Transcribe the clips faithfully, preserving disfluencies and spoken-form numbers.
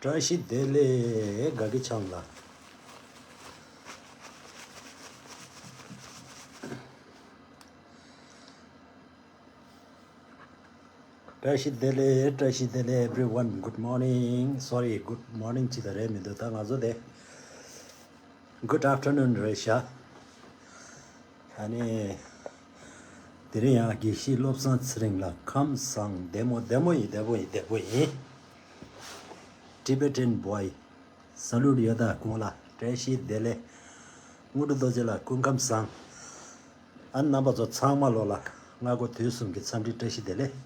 བཀྲ་ཤིས་བདེ་ལེགས་དགའ་སྐྱིད་ཆང་ལགས། བཀྲ་ཤིས་བདེ་ལེགས། བཀྲ་ཤིས་བདེ་ལེགས། Everyone, good morning. Sorry, good morning ཅིག་ད་རེད་མི་འདུག་ད་ང་ཚོ་དེ་good afternoon རེད་ཤག་ཨ་ནི། དེ་རིང་ཡང་དགེ་བཤེས་བློ་བཟང་ཚེ་རིང་ལགས་ཁམས་བཟང་། བདེ་མོ་བདེ་མོ་ཡིན། བདེ་པོ་ཡིན། བདེ་པོ་ཡིན། Tibetan boy, salute ཡོད་ད་ཁོང་ལ་བཀྲ་ཤིས་བདེ་ལེགས། དངོས་གྲུབ་རྡོ་རྗེ་ལགས་སྐུ་ཁམས་བཟང་། ཨ་ནི་རྣམ་པ་ཚོ་ཚང་མ་ལོ་ལ་སྔ་དགོང་དུས་གསུམ་གྱི་འཚམས་འདྲི་བཀྲ་ཤིས་བདེ་ལེགས།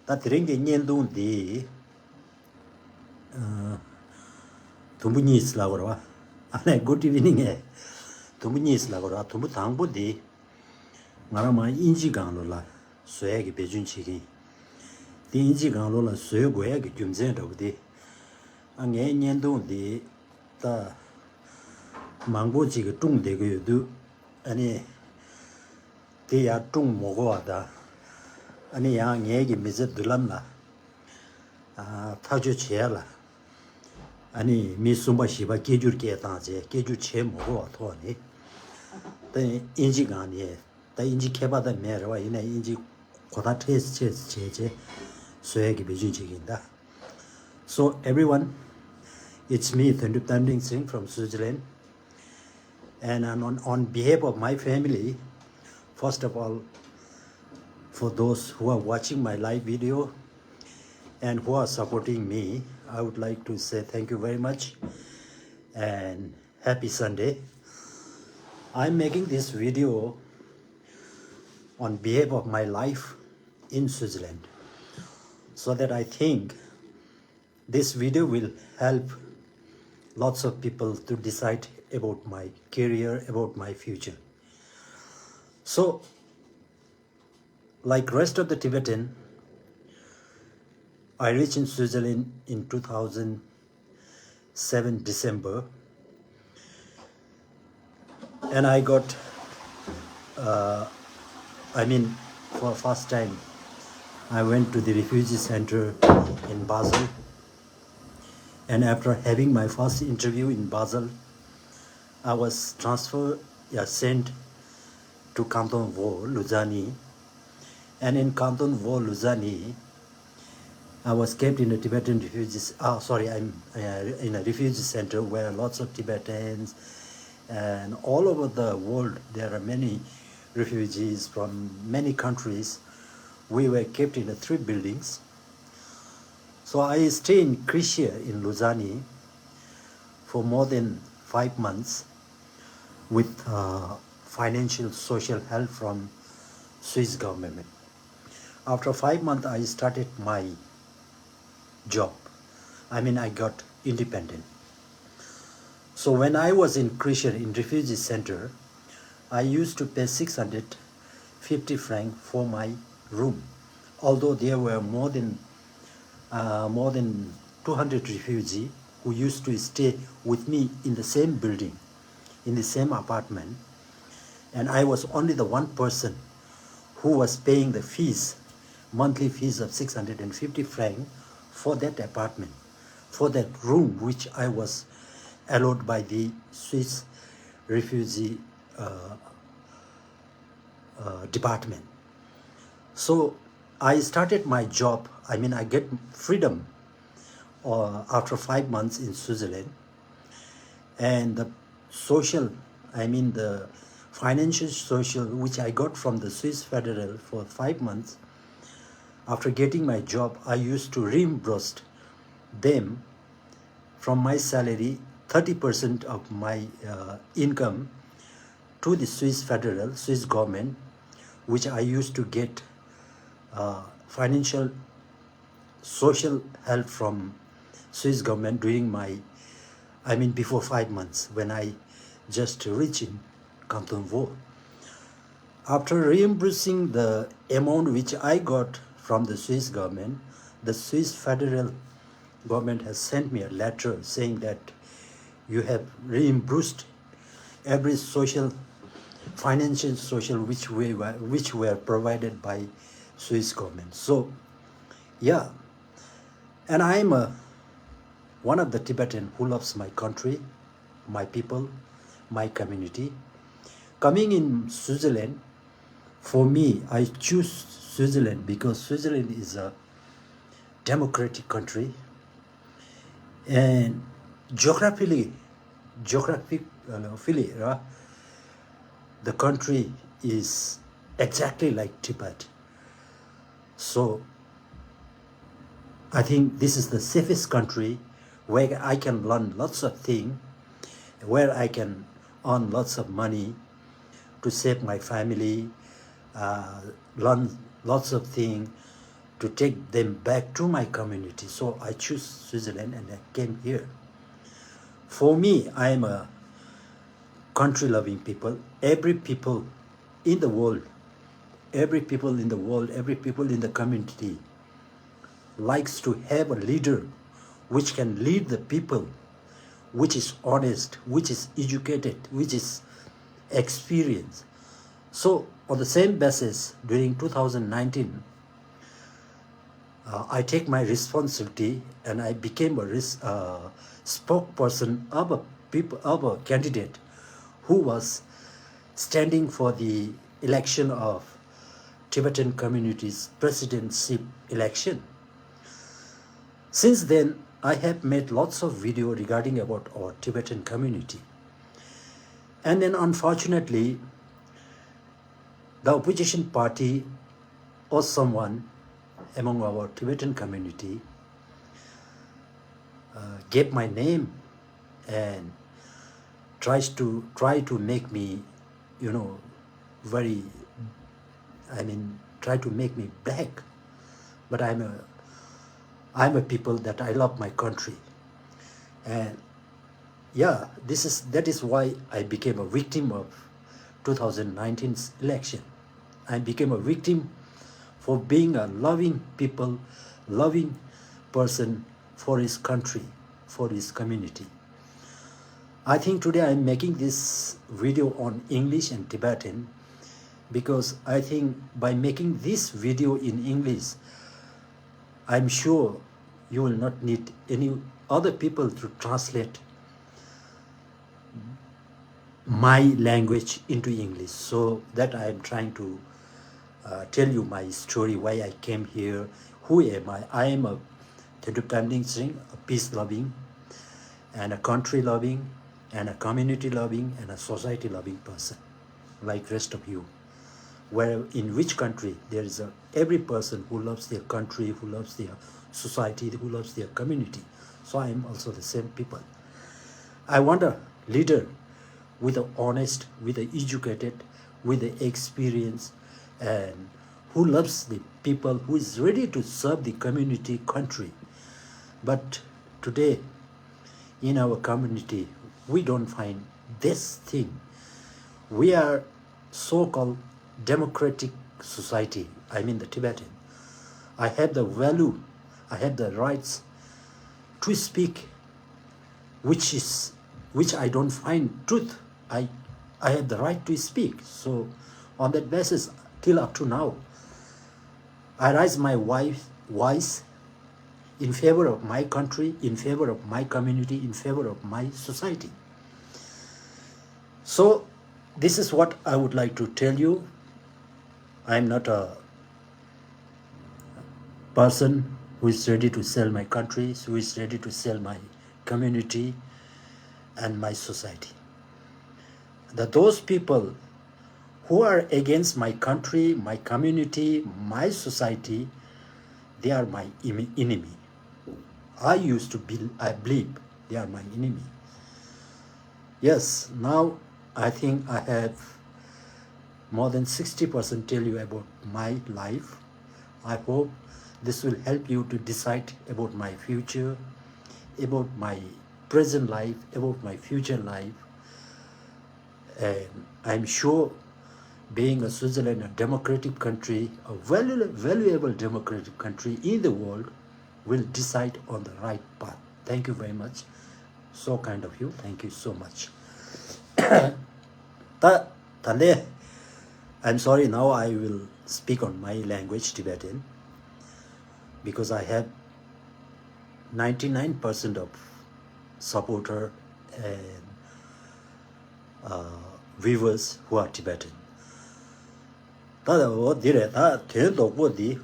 ད་དེ་རིང་གི་བརྙན་ཐུང་འདི། ཨ། དུམ་བུ་གཉིས་ལབ་དགོས་རེད་བ། ཨ་ནི་good evening ཨེ། དུམ་བུ་གཉིས་ལབ་དགོས་རེད་བ། དུམ་བུ་དང་པོ་འདི། ང་རང་མ་དབྱིན་ཇི་སྒང་ལོ་ལ་བཟོ་ཡག་གི་འབད་བརྩོན་བྱེད་ཀྱིན། དེ་དབྱིན་ཇི་སྒང་ལོ་ལ་བཟོ་དགོས་ཡག་གི་རྒྱུ་མཚན་འདྲ་བོ་འདི། ཨ། ངའི་བརྙན་ཐུང་འདི་ད་མང་པོ་ཅིག་གིས་སྲུང་བསྡད་ཀྱི་ཡོད་དུས། ཨ་ནི། དེ་ཡར་སྲུང་མ་དགོས་པ་དང་། ཨ་ནི་ཡང་ངེད་ཀྱི་མི་ཚེ་མདུན་ལམ་ལ། ཨ། ཐག་གཅོད་བྱེད་ཡ་ལ། ཨ་ནི་མི་གསུམ་པ་བཞི་པ་སྐད་སྒྱུར་སྐད་བཏང་བྱས་སྐད་སྒྱུར་བྱེད་མ་དགོས་པ་ཐོག་ནས། ད་དབྱིན་ཇི་སྒང་ནས། ད་དབྱིན་ཇི་མཁས་པ་ད་མེད་རེད་བ། ཡིན་ནའི་དབྱིན་ཇི་གོ་བརྡ་འཕྲོད་ཅེས་བྱས་བྱས་བཟོ་ཡ་གི་འབད་བརྩོན་བྱེད་ཀྱིན་ད། So everyone, it's me, Thondup Tamrin Singh from Switzerland. And on, on behalf of my family, first of all, for those who are watching my live video and who are supporting me, I would like to say thank you very much and happy Sunday. I'm making this video on behalf of my life in Switzerland, so that I think this video will help lots of people to decide about my career, about my future. So, like rest of the Tibetan, I reached in Switzerland in two thousand seven December, and I got, uh, I mean, for first time, I went to the refugee center in Basel, and after having my first interview in Basel, I was transferred, yeah, sent to Canton Vaud, Lausanne, and in Canton Vaud, Lausanne, I was kept in a Tibetan refugees. Ah, sorry, I'm uh, in a refugee center where lots of Tibetans and all over the world there are many refugees from many countries. We were kept in a three buildings. So I stayed in Krischia in Lausanne for more than five months with uh, financial social help from Swiss government. After five months, I started my job. I mean, I got independent. So when I was in Krischia in refugee center, I used to pay six hundred fifty francs for my room, although there were more than uh, more than two hundred refugees who used to stay with me in the same building, in the same apartment, and I was only the one person who was paying the fees, monthly fees of six hundred fifty francs for that apartment, for that room which I was allowed by the Swiss refugee uh, uh, department. So I started my job. I mean, I get freedom uh, after five months in Switzerland, and the social, I mean, the financial social which I got from the Swiss Federal for five months. After getting my job, I used to reimburse them from my salary, thirty percent of my uh, income to the Swiss federal, Swiss government, which I used to get uh, financial social help from Swiss government during my, I mean, before five months when I just reached in Canton Vaud. After reimbursing the amount which I got from the Swiss government, the Swiss federal government has sent me a letter saying that you have reimbursed every social, financial social which we were, which were provided by Swiss government. So, yeah, and I'm a one of the Tibetan who loves my country, my people, my community. Coming in Switzerland, for me, I choose Switzerland because Switzerland is a democratic country, and geographically, geographically, uh, the country is exactly like Tibet. So I think this is the safest country where I can learn lots of things, where I can earn lots of money to save my family, uh, learn lots of things to take them back to my community. So I choose Switzerland and I came here. For me, I am a country loving people. Every people in the world, every people in the world, every people in the community likes to have a leader which can lead the people, which is honest, which is educated, which is experienced. So, on the same basis, during two thousand nineteen, uh, I take my responsibility and I became a res- uh, spokesperson of a people of a candidate who was standing for the election of Tibetan community's presidentship election. Since then, I have made lots of video regarding about our Tibetan community. And then unfortunately, the opposition party or someone among our Tibetan community uh, gave my name and tries to try to make me, you know, very, I mean, try to make me black. But I'm a, I'm a people that I love my country, and yeah, this is that is why I became a victim of two thousand nineteen's election. I became a victim for being a loving people, loving person for his country, for his community. I think today I'm making this video on English and Tibetan because I think by making this video in English, I'm sure you will not need any other people to translate my language into English. So that I am trying to uh, tell you my story, why I came here, who am I. I am a Thedrup Tamling Singh, a peace loving and a country loving and a community loving and a society loving person like rest of you. Where in which country there is a every person who loves their country, who loves their society, who loves their community. So I am also the same people. I want a leader with a honest, with a educated, with a experience, and who loves the people, who is ready to serve the community, country. But today, in our community, we don't find this thing. We are so-called democratic society, I mean the Tibetan. I have the value, I have the rights to speak, which is which I don't find truth. I I have the right to speak. So on that basis, till up to now, I raise my wife, voice in favor of my country, in favor of my community, in favor of my society. So this is what I would like to tell you. I am not a person who is ready to sell my country, who is ready to sell my community and my society. That those people who are against my country, my community, my society, they are my em- enemy. I used to be, I believe they are my enemy. Yes, now I think I have more than sixty percent tell you about my life. I hope this will help you to decide about my future, about my present life, about my future life. And I'm sure being a Switzerland, a democratic country, a valu- valuable democratic country in the world, will decide on the right path. Thank you very much. So kind of you. Thank you so much. Ta- tande, I'm sorry, now I will speak on my language, Tibetan, because I have ninety-nine percent of supporter and uh, viewers who are Tibetan. ད་འོ་འདི་རེད། ད་དོན་རྡོག་པོ་འདི།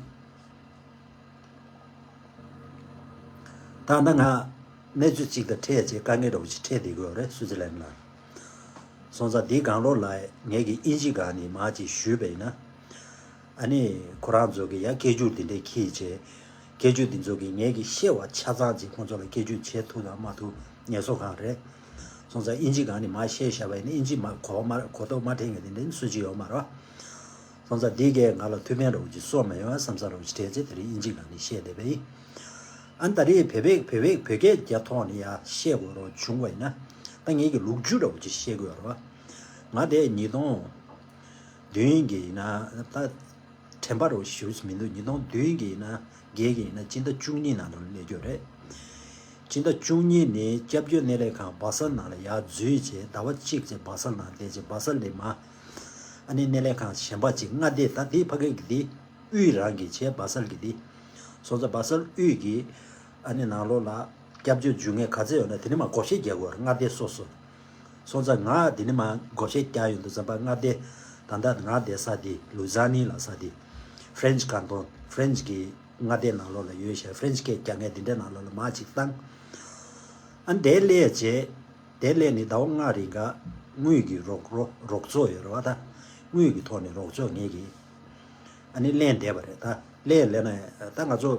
ད་ནི་ང་གནས་ཚུལ་གཅིག་དང་འཕྲད་བྱས་དཀའ་ངལ་འདྲ་བོ་ཅིག་འཕྲད་བསྡད་ཀྱི་ཡོད་རེད། སུའུ་ཙི་ལན་ལ། སོང་ཙང་འདིའི་སྒང་ལོགས་ལ་ངེད་ཀྱི་དབྱིན་ཇི་སྒང་ནས་མར་ཅིག་ཞུས་པ་ཡིན་ན། ཨ་ནི་ཁོ་རང་ཚོ་གི་ཡ་སྐད་སྒྱུར་འདི་འདྲས་འཁྱེར་བྱས། སྐད་སྒྱུར་འདི་ཚོ་གི་ངེད་ཀྱི་ཤེས་པ་ཆ་ཚང་ཅིག་ཁོང་ཚོ་ལ་སྐད་སྒྱུར་བྱེད་ཐུབ་དང་མ་ཐུབ་ངེད་ཚོ་སྒང་རེད། སོང་ཙང་དབྱིན་ཇི་སྒང་ནས་མར་བཤད་བཞག་པ་ཡིན་ན་དབྱིན་ཇི་མ་གོ་མ་གོ་རྟོགས་མ་འཕྲད་མཁན་དེ་འདྲ་སུ་གཅིག་ཡོད་མ་རེད། སོང་ཙང་འདི་གས་ང་ལ་ཐུགས་ཕན་འདྲ་བོ་ཅིག་གསོས་མ་ཡོང་བསམ་ས་འདྲ་བོ་ཅིག་དྲན་བྱས་དེ་རིང་དབྱིན་ཇི་སྒང་ནས་བཤད་བསྡད་པ་ཡིན། ཨ་ནི་ད་རེས་བོད་པའི་བོད་པའི་བོད་སྐད་རྒྱག་ཐོག་ནས་ཡ་བཤད་དགོས་རོགས་བྱུང་བ་ཡིན་ན། ད་ངེད་ཀྱི་ལོ་རྒྱུས་འདྲ་བོ་ཅིག་བཤད་དགོས་རེད་བ། ང་དེ་ཉིས་སྟོང་བདུན་གྱི་ཡིན་ན་ད། དྲན་པ་རུ་ཞུས་མི་འདུག་ཉིས་སྟོང་བདུན་གྱི་ཡིན་ན་བརྒྱད་ཀྱི་ཡིན་ན་སྤྱི་ཟླ་བཅུ་གཉིས་ནང་ལ་སླེབས་རྒྱུ་རེད། སྤྱི་ཟླ་བཅུ་གཉིས་ནས་སྐྱབས་བཅོལ་སྣེ་ལེན་ཁང་སྦ་སལ་ནང་ལ་ཡར་འཛུལ་བྱས་ཟླ་བ་གཅིག་བྱས་སྦ་སལ་ནང་བསྡད་བྱས་སྦ་སལ་ལས་མ། ཨ་ནི་སྣེ་ལེན་ཁང་གཞན་པ་ཅིག་མངའ་སྡེ་ད་དེ་ཕ་གི་གི་དེ་དབུས་རང་གི་བྱས་སྦ་སལ་གི་དེ། སོང་ཙང་སྦ་སལ་དབུས་ཀྱི་ཨ་ནི་ནང་ལོགས་ལ་སྐྱབས་བཅོལ་འཇུག་མཁན་ག་ཚད་ཡོད་ན་དེ་ནི་མ་བགོ་བཤའ་རྒྱག་དགོས་རེད་མངའ་སྡེ་སོ་སོ། སོང་ཙང་ང་འདི་ནས་མར་བགོ་བཤའ་རྒྱག་ཡོང་དུས་ཙམ་པ་མངའ་སྡེ་ད་ལྟ་ང་བསྡད་ས་དེ་ལུ་ཛ་ནི་ལབ་ས་དེ་ཧྥ་རན་ཆི་ཀན་ཊོན་ཧྥ་རན་ཆི་གི་མངའ་སྡེ་ནང་ལོགས་ལ་ཡོད་ཤག་ཧྥ་རན་ཆི་སྐད་རྒྱག་མཁན་འདི་འདྲའི་ནང་ལོགས་ལ་མར་ཅིག་བཏང་། ཨ་ནི་དེ་སླེབས་རྗེས་དེ་སླེབས་ནས་ཟླ་བ་ལྔ་རིང་ག་དངུལ་གྱི་རོགས་རོགས་རོགས་ཚོགས་ཡོད་རེད་བ། ད་དངུལ་གྱི་ཐོག་ནས་རོགས་ཚོགས་ངེད་ཀྱིས། ཨ་ནི་ལེན་བསྡད་པ་རེད། ད་ལེན་ལེན་ན་ད་ང་ཚོ་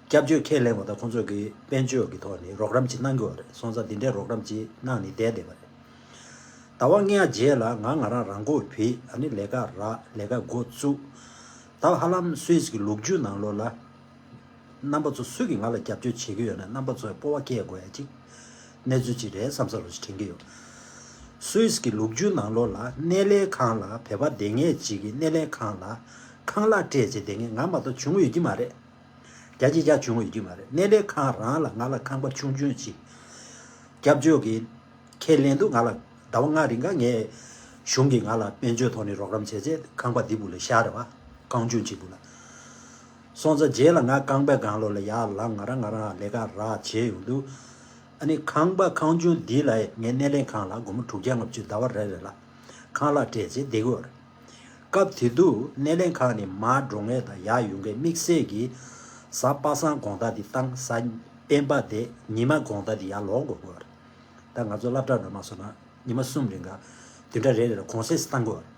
སྐྱབས་བཅོལ་ཁས་ལེན་པ་དང་ཁོང་ཚོ་གི་དཔལ་འབྱོར་གྱི་ཐོག་ནས་རོགས་རམ་ཅིག་གནང་གི་ཡོད་རེད། སོང་ཙང་འདི་འདྲའི་རོགས་རམ་ཅིག་གནང་ནས་བསྡད་བསྡད་པ་རེད། ཟླ་བ་ལྔ་རྗེས་ལ་ང་ང་རང་རང་མགོ་བུད། ཨ་ནི་ལས་ཀ་རག་ལས་ཀ་འགོ་བཙུགས། ད་ཧ་ལམ་སུད་སི་གི་ལོ་རྒྱུས་ནང་ལོགས་ལ་རྣམ་པ་ཚོ་སུ་གིས་ང་ལ་རྒྱབ་སྐྱོར་བྱེད་ཀྱི་ཡོད་ན་རྣམ་པ་ཚོས་སྤོབས་པ་སྐྱེ་དགོས་ཡ་ཅིག་གནས་ཚུལ་ཅིག་རེད་བསམ་ས་རུ་ཞིག་དྲན་གྱི་ཡོད། སུད་སི་གི་ལོ་རྒྱུས་ནང་ལོགས་ལ་སྣེ་ལེན་ཁང་ལ་བོད་པ་བསྡད་མཁན་ཅིག་གིས་སྣེ་ལེན་ཁང་ལ་ཁང་གླ་སྤྲད་བྱས་བསྡད་མཁན་ང་མ་གཏོགས་བྱུང་ཡོད་ཀྱི་མ་རེད། རྒྱ་ཆེ་རྒྱ་བྱུང་ཡོད་ཀྱི་མ་རེད། སྣེ་ལེན་ཁང་རང་ལ་ང་ལ་ཁང་པ་ཆུང་ཆུང་ཅིག་སྐྱབས་བཅོལ་གྱི་ཁས་ལེན་དུས་ང་ལ་ཟླ་བ་ལྔ་རིང་ག་ངས་གཞུང་གིས་ང་ལ་དཔལ་འབྱོར་ཐོག་ནས་རོགས་རམ་བྱས་རྗེས་ཁང་པ་འདི་སྦུག་ལ་བཞག་རེད་བ། ཁང་ཆུང་ཅིག་སྦུག་ལ། སོང་ཙང་རྗེས་ལ་ང་ཁང་པའི་སྒང་ལོགས་ལ་ཡར་ལངས་ང་རང་ང་རང་ལས་ཀ་རག་བྱས་ཡོང་དུས། ཨ་ནི་ཁང་པ་ཁང་ཆུང་འདི་ལ་ངས་སྣེ་ལེན་ཁང་ལ་སྒོར་མོ་དྲུག་བརྒྱ་ལྔ་བཅུ་ཟླ་བ་རེ་རེ་ལ་ཁང་གླ་སྤྲད་བྱས་བསྡད་ཀྱི་ཡོད་རེད། སྐབས་དེ་དུས་སྣེ་ལེན་ཁང་ནས་མར་འགྲོ་མཁན་དང་ཡར་ཡོང་མཁན་དམིགས་བསལ་གྱིས་གཟའ་པ་སངས་དགོང་དག་འདི་བཏང་། གཟའ་སྤེན་པ་དེ་ཉི་མ་དགོང་དག་འདི་ཡར་ལོག་དགོས་ཀྱི་ཡོད་རེད། ད་ང་ཚོ་སློབ་གྲྭ་ནང་མ་སོང་ན་ཉི་མ་གསུམ་རིང་ག་བདུན་ཕྲག་རེ་རེ་ལ་གུང་སེང་བཏང་དགོས་རེད།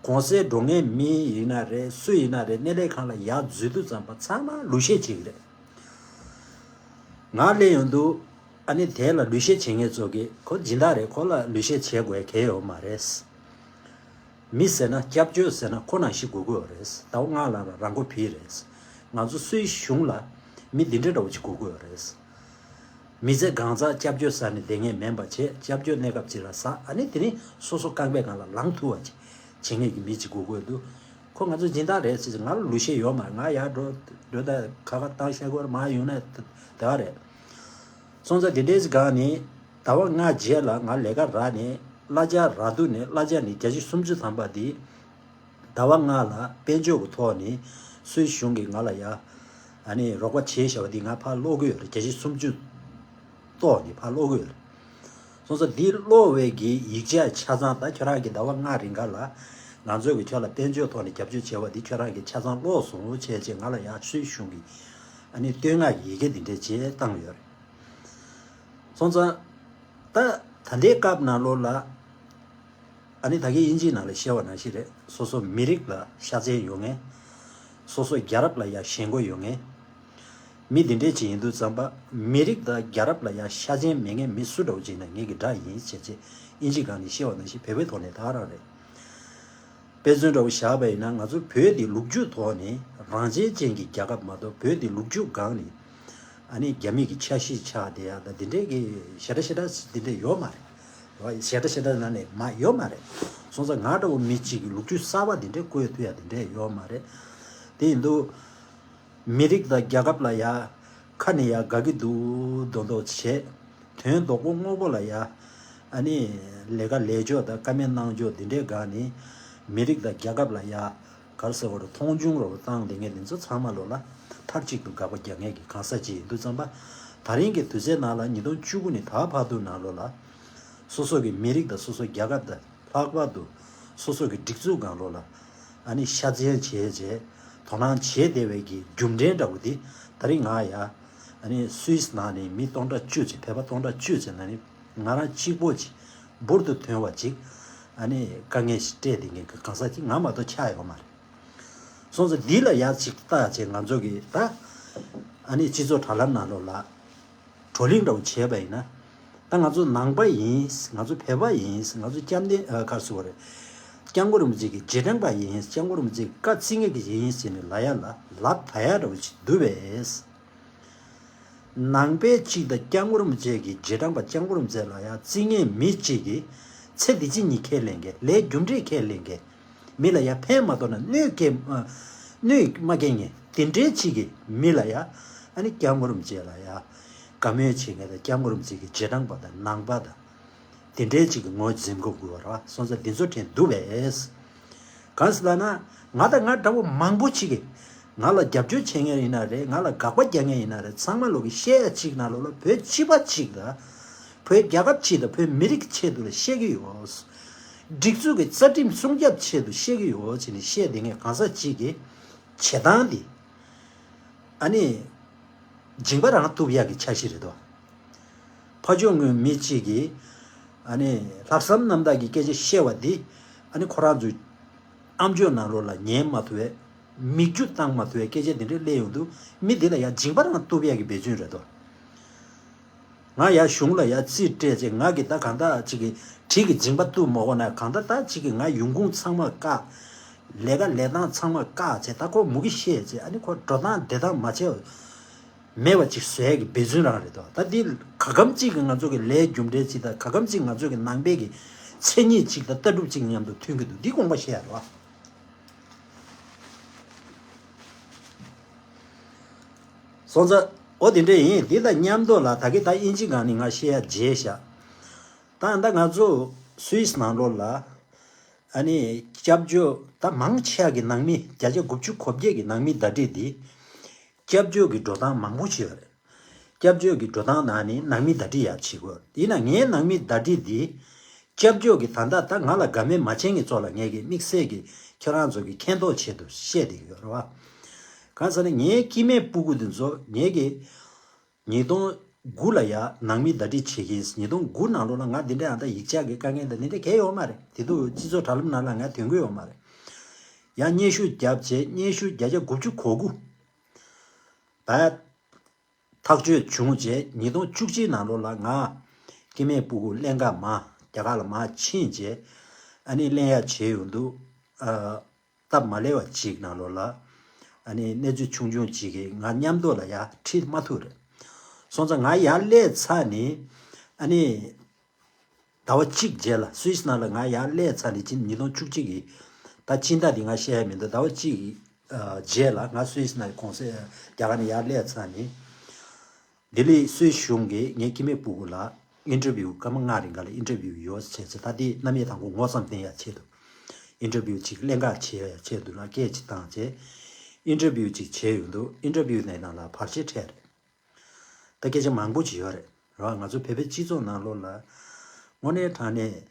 གུང་སེང་འགྲོ་མཁན་མི་ཡིན་ན་རེད་སུ་ཡིན་ན་རེད་སྣེ་ལེན་ཁང་ལ་ཡར་འཛུལ་དུས་ཙམ་པ་ཚང་མ་ལུས་བཤད་བྱེད་ཀྱི་རེད། ང་སླེབས་ཡོང་དུས་ཨ་ནི་དེ་ལ་ལུས་བཤད་བྱེད་མཁན་ཚོ་གིས་ཁོ་སྦྱིན་བདག་རེད་ཁོ་ལ་ལུས་བཤད་བྱེད་དགོས་གལ་ཡོད་མ་རེད། མི་ཟེར་ན་སྐྱབས་བཅོལ་ཟེར་ན་ཁོ་ནང་བཞིན་དགོས་ཀྱི་ཡོད་རེད། ཟླ་བ་ལྔ་ལ་རང་མགོ་བུད་རེད། ང་ཚོ་སུའི་གཞུང་ལ་མི་འདི་འདྲ་འདྲ་བོ་ཅིག་དགོས་ཀྱི་ཡོད་རེད། མི་ཚེ་གང་ཚང་སྐྱབས་བཅོལ་ཟ་ནས་བསྡད་མཁན་མིན་པ་བྱས་སྐྱབས་བཅོལ་གནས་སྐབས་ཅིག་ལ་ཟ་ཨ་ནི་དེ་ནི་སོ་སོ་རྐང་པའི་སྒང་ལ་ལངས་ཐུབ་པ་ཅིག་བྱེད་མཁན་གྱི་མི་ཅིག་དགོས་ཀྱི་ཡོད་འདུག་ཁོ་ང་ཚོ་སྦྱིན་བདག་རེད་ཟེར་ང་ལ་ལུས་བཤད་ཡོད་མ་རེད། ང་ཡར་འགྲོ་འགྲོ་ད་ཁ་ཁ་བཏང་བཤད་དགོས་རེད་མ་ཡོང་ན་དེ་ག་རེད། སོང་ཙང་དེ་འདྲའི་སྒང་ནས་ཟླ་བ་ལྔ་རྗེས་ལ་ང་ལས་ཀ་རག་ནས་གླ་ཆ་རག་དུས་ནས་གླ་ཆ་ནི་བརྒྱ་ཆ་སུམ་ཅུ་ཐམ་པ་འདི་ཟླ་བ་ལྔ་ལ་དཔལ་འབྱོར་གྱི་ཐོག་ནས་སུད་གཞུང་གིས་ང་ལ་ཡ་ཨ་ནི་རོགས་པ་བྱས་བཞག་པ་འདི་ང་ཕར་སློག་གི་ཡོད་རེད། བརྒྱ་ཆ་སུམ་ཅུ་ཐོག་ནས་ཕར་སློག་གི་ཡོད་རེད། སོང་ཙང་འདི་སློག་པའི་གི་ཡིག་ཆ་ཆ་ཚང་ད་ཁྱོད་རང་གི་ཟླ་བ་ལྔ་རིང་ག་ལ་ང་ཚོས་གི་ཁྱོད་ལ་དཔལ་འབྱོར་ཐོག་ནས་རྒྱབ་སྐྱོར་བྱས་པ་འདི་ཁྱོད་རང་གི་ཆ་ཚང་སློག་སོང་བྱས་རྗེས་ང་ལ་ཡ་སུད་གཞུང་གིས་ཨ་ནི་བསྟོད་བསྔགས་ཡི་གེ་འདི་འདྲ་བྱས་བཏང་ཡོད་རེད། སོང་ཙང་ད་ད་ལྟའི་སྐབས་ནང་ལོགས་ལ་ཨ་ནི་ད་གིན་དབྱིན་ཇིའི་ནང་ལ་བཤད་པ་ནང་བཞིན་རེད། སོ་སོ་མི་རིགས་ལ་ཤ་ཚན་ཡོད་མཁན། སོ་སོ་རྒྱལ་རབས་ལ་ཡ་ཞེན་ཁོག་ཡོད་མཁན། མི་འདི་འདྲས་ཅིག་ཡིན་དུས་ཙམ་པ་མི་རིགས་དང་རྒྱལ་རབས་ལ་ཡ་ཤ་ཚན་མེད་མཁན་མི་སུ་འདྲ་བོ་ཅིག་ཡིན་ན་ངེད་ཀྱི་དགྲ་ཡིན་ཞེས་བྱས་དབྱིན་ཇི་སྒང་ནས་བཤད་པ་ནང་བཞིན་བོད་པའི་ཐོག་ནས་ད་ག་རང་རེད། དཔེ་མཚོན་འདྲ་བོ་བཞག་པ་ཡིན་ན་ང་ཚོ་བོད་འདི་ལོ་རྒྱུས་ཐོག་ནས་རང་བཙན་ཅན་གྱི་རྒྱལ་ཁབ་མ་གཏོགས་བོད་འདི་ལོ་རྒྱུས་སྒང་ནས་ཨ་ནི་རྒྱ་མི་གི་ཆ་ཤས་ཆགས་བསྡད་ཡ་ད་འདི་འདྲས་ཀྱི་ཞེ་དྲག་ཞེ་དྲག་འདི་འདྲས་ཡོད་མ་རེད། ཞེ་དྲག་ཞེ་དྲག་ནང་ནས་མ་ཡོད་མ་རེད། སོང་ཙང་ང་འདྲ་བོ་མི་གཅིག་གིས་ལོ་རྒྱུས་གསར་པ་འདི་འདྲས་བཀོད་ཐུབ་ཡ་འདི་འདྲས་ཡོད་མ་རེད། དེ་ཡིན་དུས་མི་རིགས་དང་རྒྱལ་ཁབ་ལ་ཡ་ཁ་ནས་ཡ་དགའ་གི་འདུག་མདོག་མདོག་བྱས། དོན་རྡོག་པོ་སྔོག་པོ་ལ་ཡ་ཨ་ནི་ལས་ཀ་ལས་ཕྱོགས་དང་བཀའ་མོལ་གནང་ཕྱོགས་འདི་འདྲའི་སྒང་ནས་མི་རིགས་དང་རྒྱལ་ཁབ་ལ་ཡ་ག་རེ་ཟེར་དགོས་རེད། མཐོང་ཆུང་རོགས་བཏང་བསྡད་མཁན་དེ་ཚོ་ཚང་མ་ལོ་ལ་མཐར་གཅིག་ཏུ་དགག་པ་རྒྱག་མཁན་གྱི་གང་ཟག་ཅིག་ཡིན་དུས་ཙམ་པ་ ད་རིང་གི་དུས་ཚོད་ནང་ལ་ཉིས་སྟོང་བཅུ་དགུ་ནས་ད་བར་དུ་ནང་ལོགས་ལ། སོ་སོ་གི་མི་རིགས་དང་སོ་སོ་རྒྱལ་ཁབ་དང་ལྷག་པར་དུ་སོ་སོ་གི་སྒྲིག་འཛུགས་སྒང་ལོགས་ལ། ཨ་ནི་ཤ་ཚན་བྱས་བྱས་དོ་སྣང་བྱས་བསྡད་པའི་གི་རྒྱུ་འབྲས་འདྲ་བོ་དེ་ད་རིང་ང་ཡ། ཨ་ནི་སུད་སི་ནང་ནས་མི་སྟོང་ཕྲག་བཅུ་ཙམ་བོད་པ་སྟོང་ཕྲག་བཅུ་ཙམ་ནང་ནས་ང་རང་གཅིག་པོ་ཅིག་འབུར་དུ་ཐོན་པ་ཅིག་ཨ་ནི་དཀའ་ངལ་ཞིག་སྤྲད་བསྡད་མཁན་གི་གང་ཟག་ཅིག་ང་མ་གཏོགས་ཆགས་ཡོད་མ་རེད། སོང་ཙང་འདི་ལ་ཡ་ཅིག་བལྟ་བྱས་ང་ཚོ་གི་ད་ཨ་ནི་སྤྱི་ཚོགས་དྲ་ལམ་ནང་ལོགས་ལ་བགྲོ་གླེང་འདྲ་བོ་བྱས་པ་ཡིན་ན། ད་ང་ཚོ་ནང་པ་ཡིན། ང་ཚོ་བོད་པ་ཡིན། ང་ཚོ་བཅོམ་ལྡན་ཨ་ག་རེ་ཟེར་དགོས་རེད། སྐྱབས་མགོན་རིན་པོ་ཆེ་གི་རྗེས་འབྲང་པ་ཡིན། སྐྱབས་མགོན་རིན་པོ་ཆེ་གི་བཀའ་བརྩི་མཁན་གྱི་ཡིན་ཟེར་ནས་ལབ་ཡ་ལ་ལབ་ད་ཡ་འདྲ་བོ་ཅིག་འདུག་པས། ནང་པའི་གཅིག་དང་སྐྱབས་མགོན་རིན་པོ་ཆེ་གི་རྗེས་འབྲང་པ་སྐྱབས་མགོན་རིན་པོ་ཆེ་ལ་ཡ་བརྩི་མཁན་མི་གཅིག་གིས་ཚེ་འདི་ཕྱི་གཉིས་ཁས་ལེན་མཁན། ལས་རྒྱུ་འབྲས་ཁས་ལེན་མཁན། མི་ལ་ཡ་ཕན་མ་ཐོགས་ན་གནོད་སྐྱེལ་ཨ་གནོད་མ་སྐྱེལ་མཁན་དེ་འདྲའི་གཅིག་གིས་མི་ལ་ཡ་ཨ་ནི་སྐྱབས་མགོན་རིན་པོ་ཆེ་ལ་ཡ་དགའ་མོས་བྱེད་མཁན་དང་སྐྱབས་མགོན་རིན་པོ་ཆེ་གི་རྗེས་འབྲང་པ་དང་ནང་པ་དང་དེ་འདྲའི་གཅིག་གི་ངོ་འཛིན་དགོས་དགོས་པ་རེད་བ། སོང་ཙང་འདི་ཚོ་དྲན་འདུག་པས། གང་ཟེར་ལབ་ན། ང་དང་ང་འདྲ་བོ་མང་པོ་ཅིག་གིས་ང་ལ་རྒྱབ་སྐྱོར་བྱེད་མཁན་ཡིན་ན་རེད། ང་ལ་དགག་པ་རྒྱག་མཁན་ཡིན་ན་རེད། ཚང་མ་ལོག་གིས་བཤད་ཡ་གཅིག་ནང་ལོགས་ལ་བོད་སྤྱི་པ་གཅིག་དང་། བོད་རྒྱལ་ཁབ་གཅིག་དང་བོད་མི་རིགས་ཆེད་དུ་ལ་བཤད་ཀྱི་ཡོད། སྒྲིག་འཛུགས་ཀྱི་རྩ་ཁྲིམས་སྲུང་སྐྱོབ་ཆེད་དུ་བཤད་ཀྱི་ཡོད་ཅེས་ནས་བཤད་བསྡད་མཁན་གང་ཟག་གཅིག་གི་བྱེད་སྟངས་འདི། ཨ་ནི། མཇིང་པ་རང་གཏུབ་ཡག་གི་འཆར་གཞི་རེད་དོ། ཕར་ཕྱོགས་ངོས་མི་གཅིག་གིས། ཨ་ནི། ལྷག་བསམ་རྣམ་དག་གི་སྐད་ཆ་བཤད་པ་འདི། ཨ་ནི་ཁོ་རང་ཚོའི་ཨམ་ཅོག་ནང་ལོགས་ལ་ཉན་མ་ཐུབ་པའི། མིག་ཆུ་བཏང་མ་ཐུབ་པའི་སྐད་ཆ་འདི་འདྲ་སླེབས་ཡོང་དུས་མི་འདི་ལ་ཡ་མཇིང་པ་རང་གཏུབ་ཡག་གི་འབད་བརྩོན་རེད་དོ། ང་ཡ་གཞུང་ལ་ཡ་རྩིས་སྤྲད་ཅེས་ང་གི་ད་གང་ལྟར་ཅིག་གི་གྲི་གི་མཇིང་པ་གཏུབ་མ་དགོས་ན་གང་ལྟར་ད་ཅིག་གི་ང་ཡོང་ཁུངས་ཚང་མ་བཀག་ལས་ཀ་ལས་སྟངས་ཚང་མ་བཀག་ཅེས་ད་ཁོ་མུ་གེ་བཤད་ཅེས་ཨ་ནི་ཁོ་འགྲོ་སྟངས་བསྡད་སྟངས་མ་བྱས་པ་མེད་པ་ཅིག་བཟོ་ཡ་གི་འབད་བརྩོན་རང་རེད་དོ། ད་འདི་ག་གམ་ཅིག་གི་ང་ཚོ་གི་ལས་རྒྱུ་འབྲས་ཅིག་དང་ག་གམ་ཅིག་ང་ཚོ་གི་ནང་པའི་གི་མཚན་ཉིད་ཅིག་དང་ལྟ་གྲུབ་ཅིག་མཉམ་དུ་མཐུན་གི་འདུག་འདི་དགོངས་པ་བཞེས་ཡ་རེད་བ། སོང་ཙང་། འོ་དེ་འདྲ་ཡིན། འདི་དང་མཉམ་དུ་ལ་ད་གི་ད་དབྱིན་ཇི་སྒང་ནས་ང་བཤད་ཡ་བརྗེད་བཞག་ད་ད་ང་ཚོ་སུད་སི་ནང་ལོགས་ལ། ཨ་ནི་སྐྱབས་བཅོལ་ད་མང་ཆེ་བ་གི་ནང་མི་བརྒྱ་ཆ་དགུ་བཅུ་གོ་བརྒྱད་ཀྱི་ནང་མི་བརྡ་སྤྲོད་འདི། སྐྱབས་བཅོལ་གྱི་འགྲོ་སྟངས་མང་པོ་ཅིག་ཡོད་རེད། སྐྱབས་བཅོལ་གྱི་འགྲོ་སྟངས་ནང་ནས་ནང་མི་བརྡ་སྤྲོད་ཡག་བྱེད་དགོས། ཡིན་ན་ངའི་ནང་མི་བརྡ་སྤྲོད་འདི། སྐྱབས་བཅོལ་གྱི་ད་ལྟ་ད་ང་ལ་དགའ་མོས་མ་བྱེད་མཁན་ཚོ་ལ་ངས་ཀྱི་དམིགས་བསལ་གྱི་ཁྱེད་རང་ཚོ་གི་མཁྱེན་རྟོགས་ཆེད་དུ་བཤད་བསྡད་ཀྱི་ཡོད་རེད་བ། གང་ཟེར་ན་ངའི་སྐྱེ་དམན་སྤུ་གུ་འདི་ཚོ་ངས་ཀྱི། ཉིས་སྟོང་དགུ་ལ་ཡ་ནང་མི་བརྡ་སྤྲོད་བྱེད་ཀྱི་ཡིན། ཉིས་སྟོང་དགུ་ནང་ལོགས་ལ་ང་འདི་འདྲ་ཡང་ད་ཡིག་ཆ་གི་དཀའ་ངལ་དང་འདི་འདྲ་གང་ཡང་ཡོད་མ་རེད། དེ་དུས་སྤྱི་ཚོགས་དྲ་ལམ་ནང་ལ་ང་ཐོན་གྱི་ཡོད་མ་རེད། ཡང་སྙན་ཞུ་བརྒྱབ་བྱས་སྙན་ཞུ་བརྒྱ་ཆ་དགུ་བཅུ་གོ་དགུ་བས་ཐག་གཅོད་བྱུང་བྱས་ཉིས་སྟོང་བཅུ་གཅིག་ནང་ལོགས་ལ་ང་སྐྱེ་དམན་སྤུ་གུ་ཀླན་ཀ་མར་རྒྱ་གར་ལ་མར་ཕྱིན་བྱས་ཨ་ནི་ཀླན་ཡག་བྱས་ཡོང་དུས། ཨ། སྟབས་མ་ལེགས་པ་ཅིག་ནང་ལོགས་ལ། ཨ་ནི་གནས་ཚུལ་ཆུང་ཆུང་ཅིག་གིས་ང་མཉམ་དུ་ལ་ཡར་ཁྲིད་མ་ཐུབ་རེད། སོང་ཙང་ང་ཡར་སླེབས་ཚར་ནས། ཨ་ནི་ཟླ་བ་གཅིག་རྗེས་ལ་སུད་སི་ནང་ལ་ང་ཡར་སླེབས་ཚར་ནས་ཕྱིན་ཉིས་སྟོང་བཅུ་གཅིག་གི་ད་སྤྱི་ཟླ་འདི་ང་བཤད་ཡ་མི་འདུག་ཟླ་བ་གཅིག་གི་ཨ་རྗེས་ལ་ང་སུད་སི་ནང་གི་གུང་སེང་རྒྱ་གར་ནས་ཡར་སླེབས་ཚར་ནས། ལྡི་ལི་སུད་གཞུང་གིས་ངའི་སྐྱེ་དམན་སྤུ་གུ་ལ་ཨིན་ཊར་བིའུ་སྐར་མ་ལྔ་རིང་ག་ལ་ཨིན་ཊར་བིའུ་ཡོད་ཟེར་ཚེ་ད་ལྟའི་རྣམ་དབྱེ་དང་པོ་ངོ་ཙམ་བསྟན་ཡ་ཆེད་དུ། ཨིན་ཊར་བིའུ་ཅིག་ཀླན་ཀ་བྱེད་ཡ་ཆེད་དུ་ལ་སྐད་ཅིག་བཏང་རྗེས། ཨིན་ཊར་བིའུ་ཅིག་བྱས་ཡོང་དུས་ཨིན་ཊར་བིའུ་ནས་ནང་ལ་བར་ཆད་འཕྲད་རེད། ད་སྐད་ཆ་མང་པོ་ཅིག་ཡོད་རེད། རེད་བ། ང་ཚོ་བོད་པའི་སྤྱི་ཚོགས་ནང་ལོགས་ལ། དངོས་གནས་དྲང་གནས།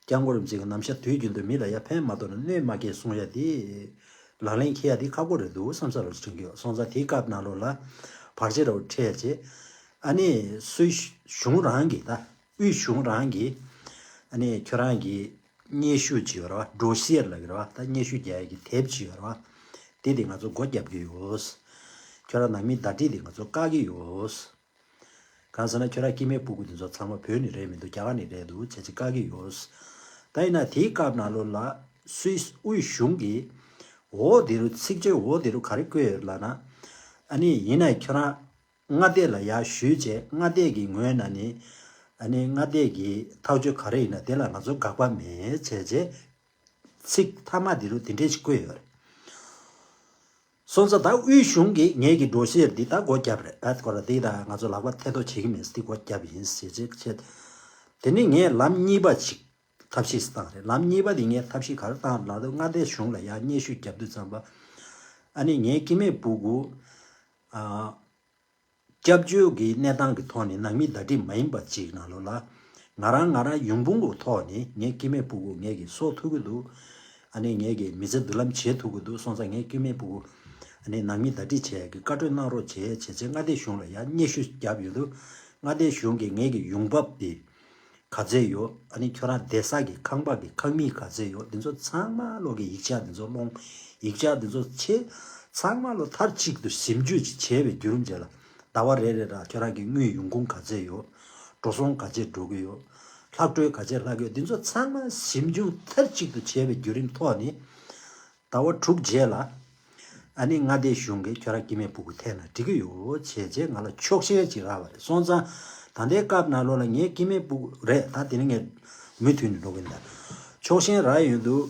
སྐྱབས་མགོན་རིན་པོ་ཆེ་གི་རྣམ་གཞག་དུས་རྒྱུན་དུ་མི་ལ་ཡ་ཕན་མ་ཐོགས་ན་གནོད་མ་སྐྱེལ་གསུང་ཡ་དེ། ལག་ལེན་འཁེལ་ཡ་དེ་ཁག་པོ་རེད་འདུག་བསམ་ས་རུ་དྲན་གྱི་ཡོད། སོང་ཙང་དེའི་སྐབས་ནང་ལོགས་ལ། བར་ཆད་རུ་འཕྲད་རྗེས། ཨ་ནི་སུད་གཞུང་རང་གིས་ད། དབུས་གཞུང་རང་གིས། ཨ་ནི་ཁྱོད་རང་གི་སྙན་ཞུ་ཅིག་ཡོད་རེད་བ། འགྲོ་ཤེས་ལབ་ཀྱི་རེད་བ། ད་སྙན་ཞུ་རྒྱག་ཡ་གི་དེབ་ཅིག་ཡོད་རེད་བ། དེ་དེ་ང་ཚོ་སྒོ་བརྒྱབ་ཀྱི་ཡོད། ཁྱོད་རང་ནང་མི་བརྡ་སྤྲོད་དེ་ང་ཚོ་བཀག་གི་ཡོད། གང་ཟེར་ན་ཁྱོད་རང་སྐྱེ་དམན་སྤུ་གུ་དེ་ཚོ་ཚང་མ་བོད་ནས་རེད་མི་འདུག་རྒྱ་གར་ནས་རེད་འདུག་བྱས་ཚེ་བཀག་གི་ཡོད། ད་ཡིན་ན་དེའི་སྐབས་ནང་ལོགས་ལ་སུད་སི་དབུས་གཞུང་གིས་འོ་དེ་རུ་ཚིག་བརྗོད་འོ་དེ་རུ་ག་རེ་བཀོད་ཡོད་ལབ་ན། ཨ་ནི་ཡིན་ནའི་ཁྱོད་རང་མངའ་སྡེ་ལ་ཡར་ཞུས་བྱས་མངའ་སྡེ་གི་ངོས་ནས་ནི། ཨ་ནི་མངའ་སྡེ་གི་ཐག་གཅོད་ག་རེ་ཡིན་ན་དེ་ལ་ང་ཚོ་དགག་པ་མེད་བྱས་རྗེས། ཚིག་མཐའ་མ་དེ་རུ་དེ་འདྲས་ཞིག་བཀོད་ཡོད་རེད། སོང་ཙང་ད་དབུས་གཞུང་གིས་ངེད་ཀྱི་འགྲོ་ཤེས་འདི་ད་སྒོ་བརྒྱབ་རེད། ད་སྐོར་ར་འདི་ད་ང་ཚོ་ལག་པ་ཐེ་གཏོགས་བྱེད་ཀྱི་མིན་འདི་སྒོ་བརྒྱབ་ཡིན་ཟེར་ཅིག་བྱས། དེ་ནས་ངས་ལམ་གཉིས་པ་ཅིག་ཐབས་ཤེས་བཏང་རེད། ལམ་གཉིས་པ་འདི་ངས་ཐབས་ཤེས་ག་རེ་བཏང་ལབ་དུས་མངའ་སྡེ་གཞུང་ལ་ཡང་སྙན་ཞུ་བརྒྱབ་དུས་ཙམ་པ། ཨ་ནི་ངའི་སྐྱེ་དམན་སྤུ་གུ། ཨ། སྐྱབས་བཅོལ་གྱི་གནས་སྟངས་ཀྱི་ཐོག་ནས་ནང་མི་བརྡ་སྤྲོད་མ་ཡིན་པ་ཅིག་ནང་ལོགས་ལ། ང་རང་ང་རང་ཡོང་འབབ་ཀྱི་ཐོག་ནས་ངའི་སྐྱེ་དམན་ཕྲུ་གུ་ངེད་ཀྱིས་གསོ་ཐུབ་ཀྱི་འདུག་ཨ་ནི་ངེད་ཀྱིས་མི་ཚེ་མདུན་ལམ་བྱེད་ཐུབ་ཀྱི་འདུག་སོང་ཙང་ངའི་སྐྱེ་དམན་ཕྲུ་གུ་ཨ་ནི་ནང་མི་བརྡ་སྤྲོད་བྱེད་ཡག་གི་བཀའ་འཁྲོལ་གནང་རོགས་བྱེད་བྱས་བྱས་མངའ་སྡེ་གཞུང་ལ་ཡང་སྙན་ཞུ་བརྒྱབ་ཡོད་འདུག་མངའ་སྡེ་གཞུང་གིས་ངེད་ཀྱི་ཡོང་འབབ་དེ་ག་ཚད་ཡོད། ཨ་ནི་ཁྱོད་རང་བསྡད་ས་གི་ཁང་པ་གི་ཁང་མིག་ག་ཚད་ཡོད། འདི་ཚོ་ཚང་མ་ལོག་གི་ཡིག་ཆ་འདི་ཚོ་སློང་། ཡིག་ཆ་འདི་ཚོ་ཆེ་ཚང་མ་ལོག་མཐའ་གཅིག་ཏུ་ཞིབ་འཇུག་ཅིག་བྱས་པའི་བརྒྱུད་རིམ་བྱས་ལ། ཟླ་བ་རེ་རེ་ལ་ཁྱོད་རང་གི་དངུལ་ཡོང་ཁུངས་ག་ཚད་ཡོད། འགྲོ་སོང་ག་ཚད་འགྲོ་གི་ཡོད། ལྷག་འཕྲོ་ག་ཚད་ལྷག་གི་ཡོད། འདི་ཚོ་ཚང་མ་ཞིབ་འཇུག་མཐའ་གཅིག་ཏུ་བྱས་པའི་བརྒྱུད་རིམ་ཐོག་ནས། ཟླ་བ་དྲུག་རྗེས་ལ། ཨ་ནི་མངའ་སྡེ་གཞུང་གིས་ཁྱོད་རང་སྐྱེ་དམན་ཕྲུ་གུ་འཐེན་ན་འགྲིག་གི་ཡོད་བྱས་རྗེས་ང་ལ་ཆོག་མཆན་ཅིག་རག་པ་རེད། སོང་ཙང་ད་ལྟའི་སྐབས་ནང་ལོགས་ལ་ངའི་སྐྱེ་དམན་ཕྲུ་གུ་རེད། ད་དེ་ནི་ངས་མུ་མཐུད་ནས་འགྲོ་གི་ཡིན་ད། ཆོག་མཆན་རག་ཡོང་དུས།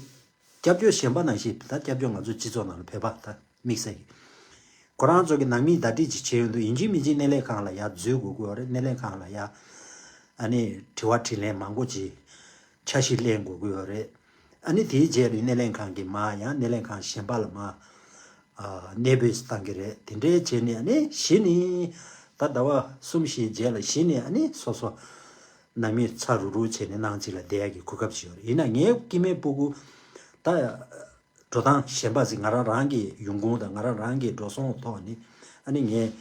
སྐྱབས་བཅོལ་གཞན་པ་ནང་བཞིན་ད་སྐྱབས་བཅོལ་ང་ཚོ་སྤྱི་ཚོགས་ནང་ལ་བོད་པ་ད་དམིགས་བསལ་གྱི། ཁོ་རང་ཚོ་གི་ནང་མིས་བརྡ་སྤྲོད་ཅིག་བྱས་ཡོང་དུས་ཡིན་གཅིག་མིན་གཅིག་སྣེ་ལེན་ཁང་ལ་ཡར་འཛུལ་དགོས་ཀྱི་ཡོད་རེད། སྣེ་ལེན་ཁང་ལ་ཡར་ཨ་ནི་དྲི་བ་དྲིས་ལན་མང་པོ་ཅིག་འཆར་གཞི་ལེན་དགོས་ཀྱི་ཡོད་རེད། ཨ་ནི་དེའི་རྗེས་ལ་སྣེ་ལེན་ཁང་གིས་མར་ཡང་སྣེ་ལེན་ཁང་གཞན་པ་ལ་མར་ཨ་གནས་སྤོས་བཏང་གི་རེད། དེ་འདྲའི་བྱས་ནས་ཨ་ནི་གཞི་ནས་ད་ཟླ་བ་གསུམ་བཞིའི་རྗེས་ལ་གཞི་ནས་ཨ་ནི་སོ་སོ་ནང་མི་ཚ་རུག་རུག་བྱས་ནས་ནང་གཅིག་ལ་བསྡད་ཡག་གི་གོ་སྐབས་ཅིག་ཡོད་རེད། ཡིན་ན་ངའི་སྐྱེ་དམན་ཕྲུ་གུ་ད་འགྲོ་སྟངས་གཞན་པ་ཞིག་ང་རང་རང་གི་ཡོང་ཁུངས་དང་ང་རང་རང་གི་འགྲོ་སོང་ཐོག་ནས་ཨ་ནི་ངས་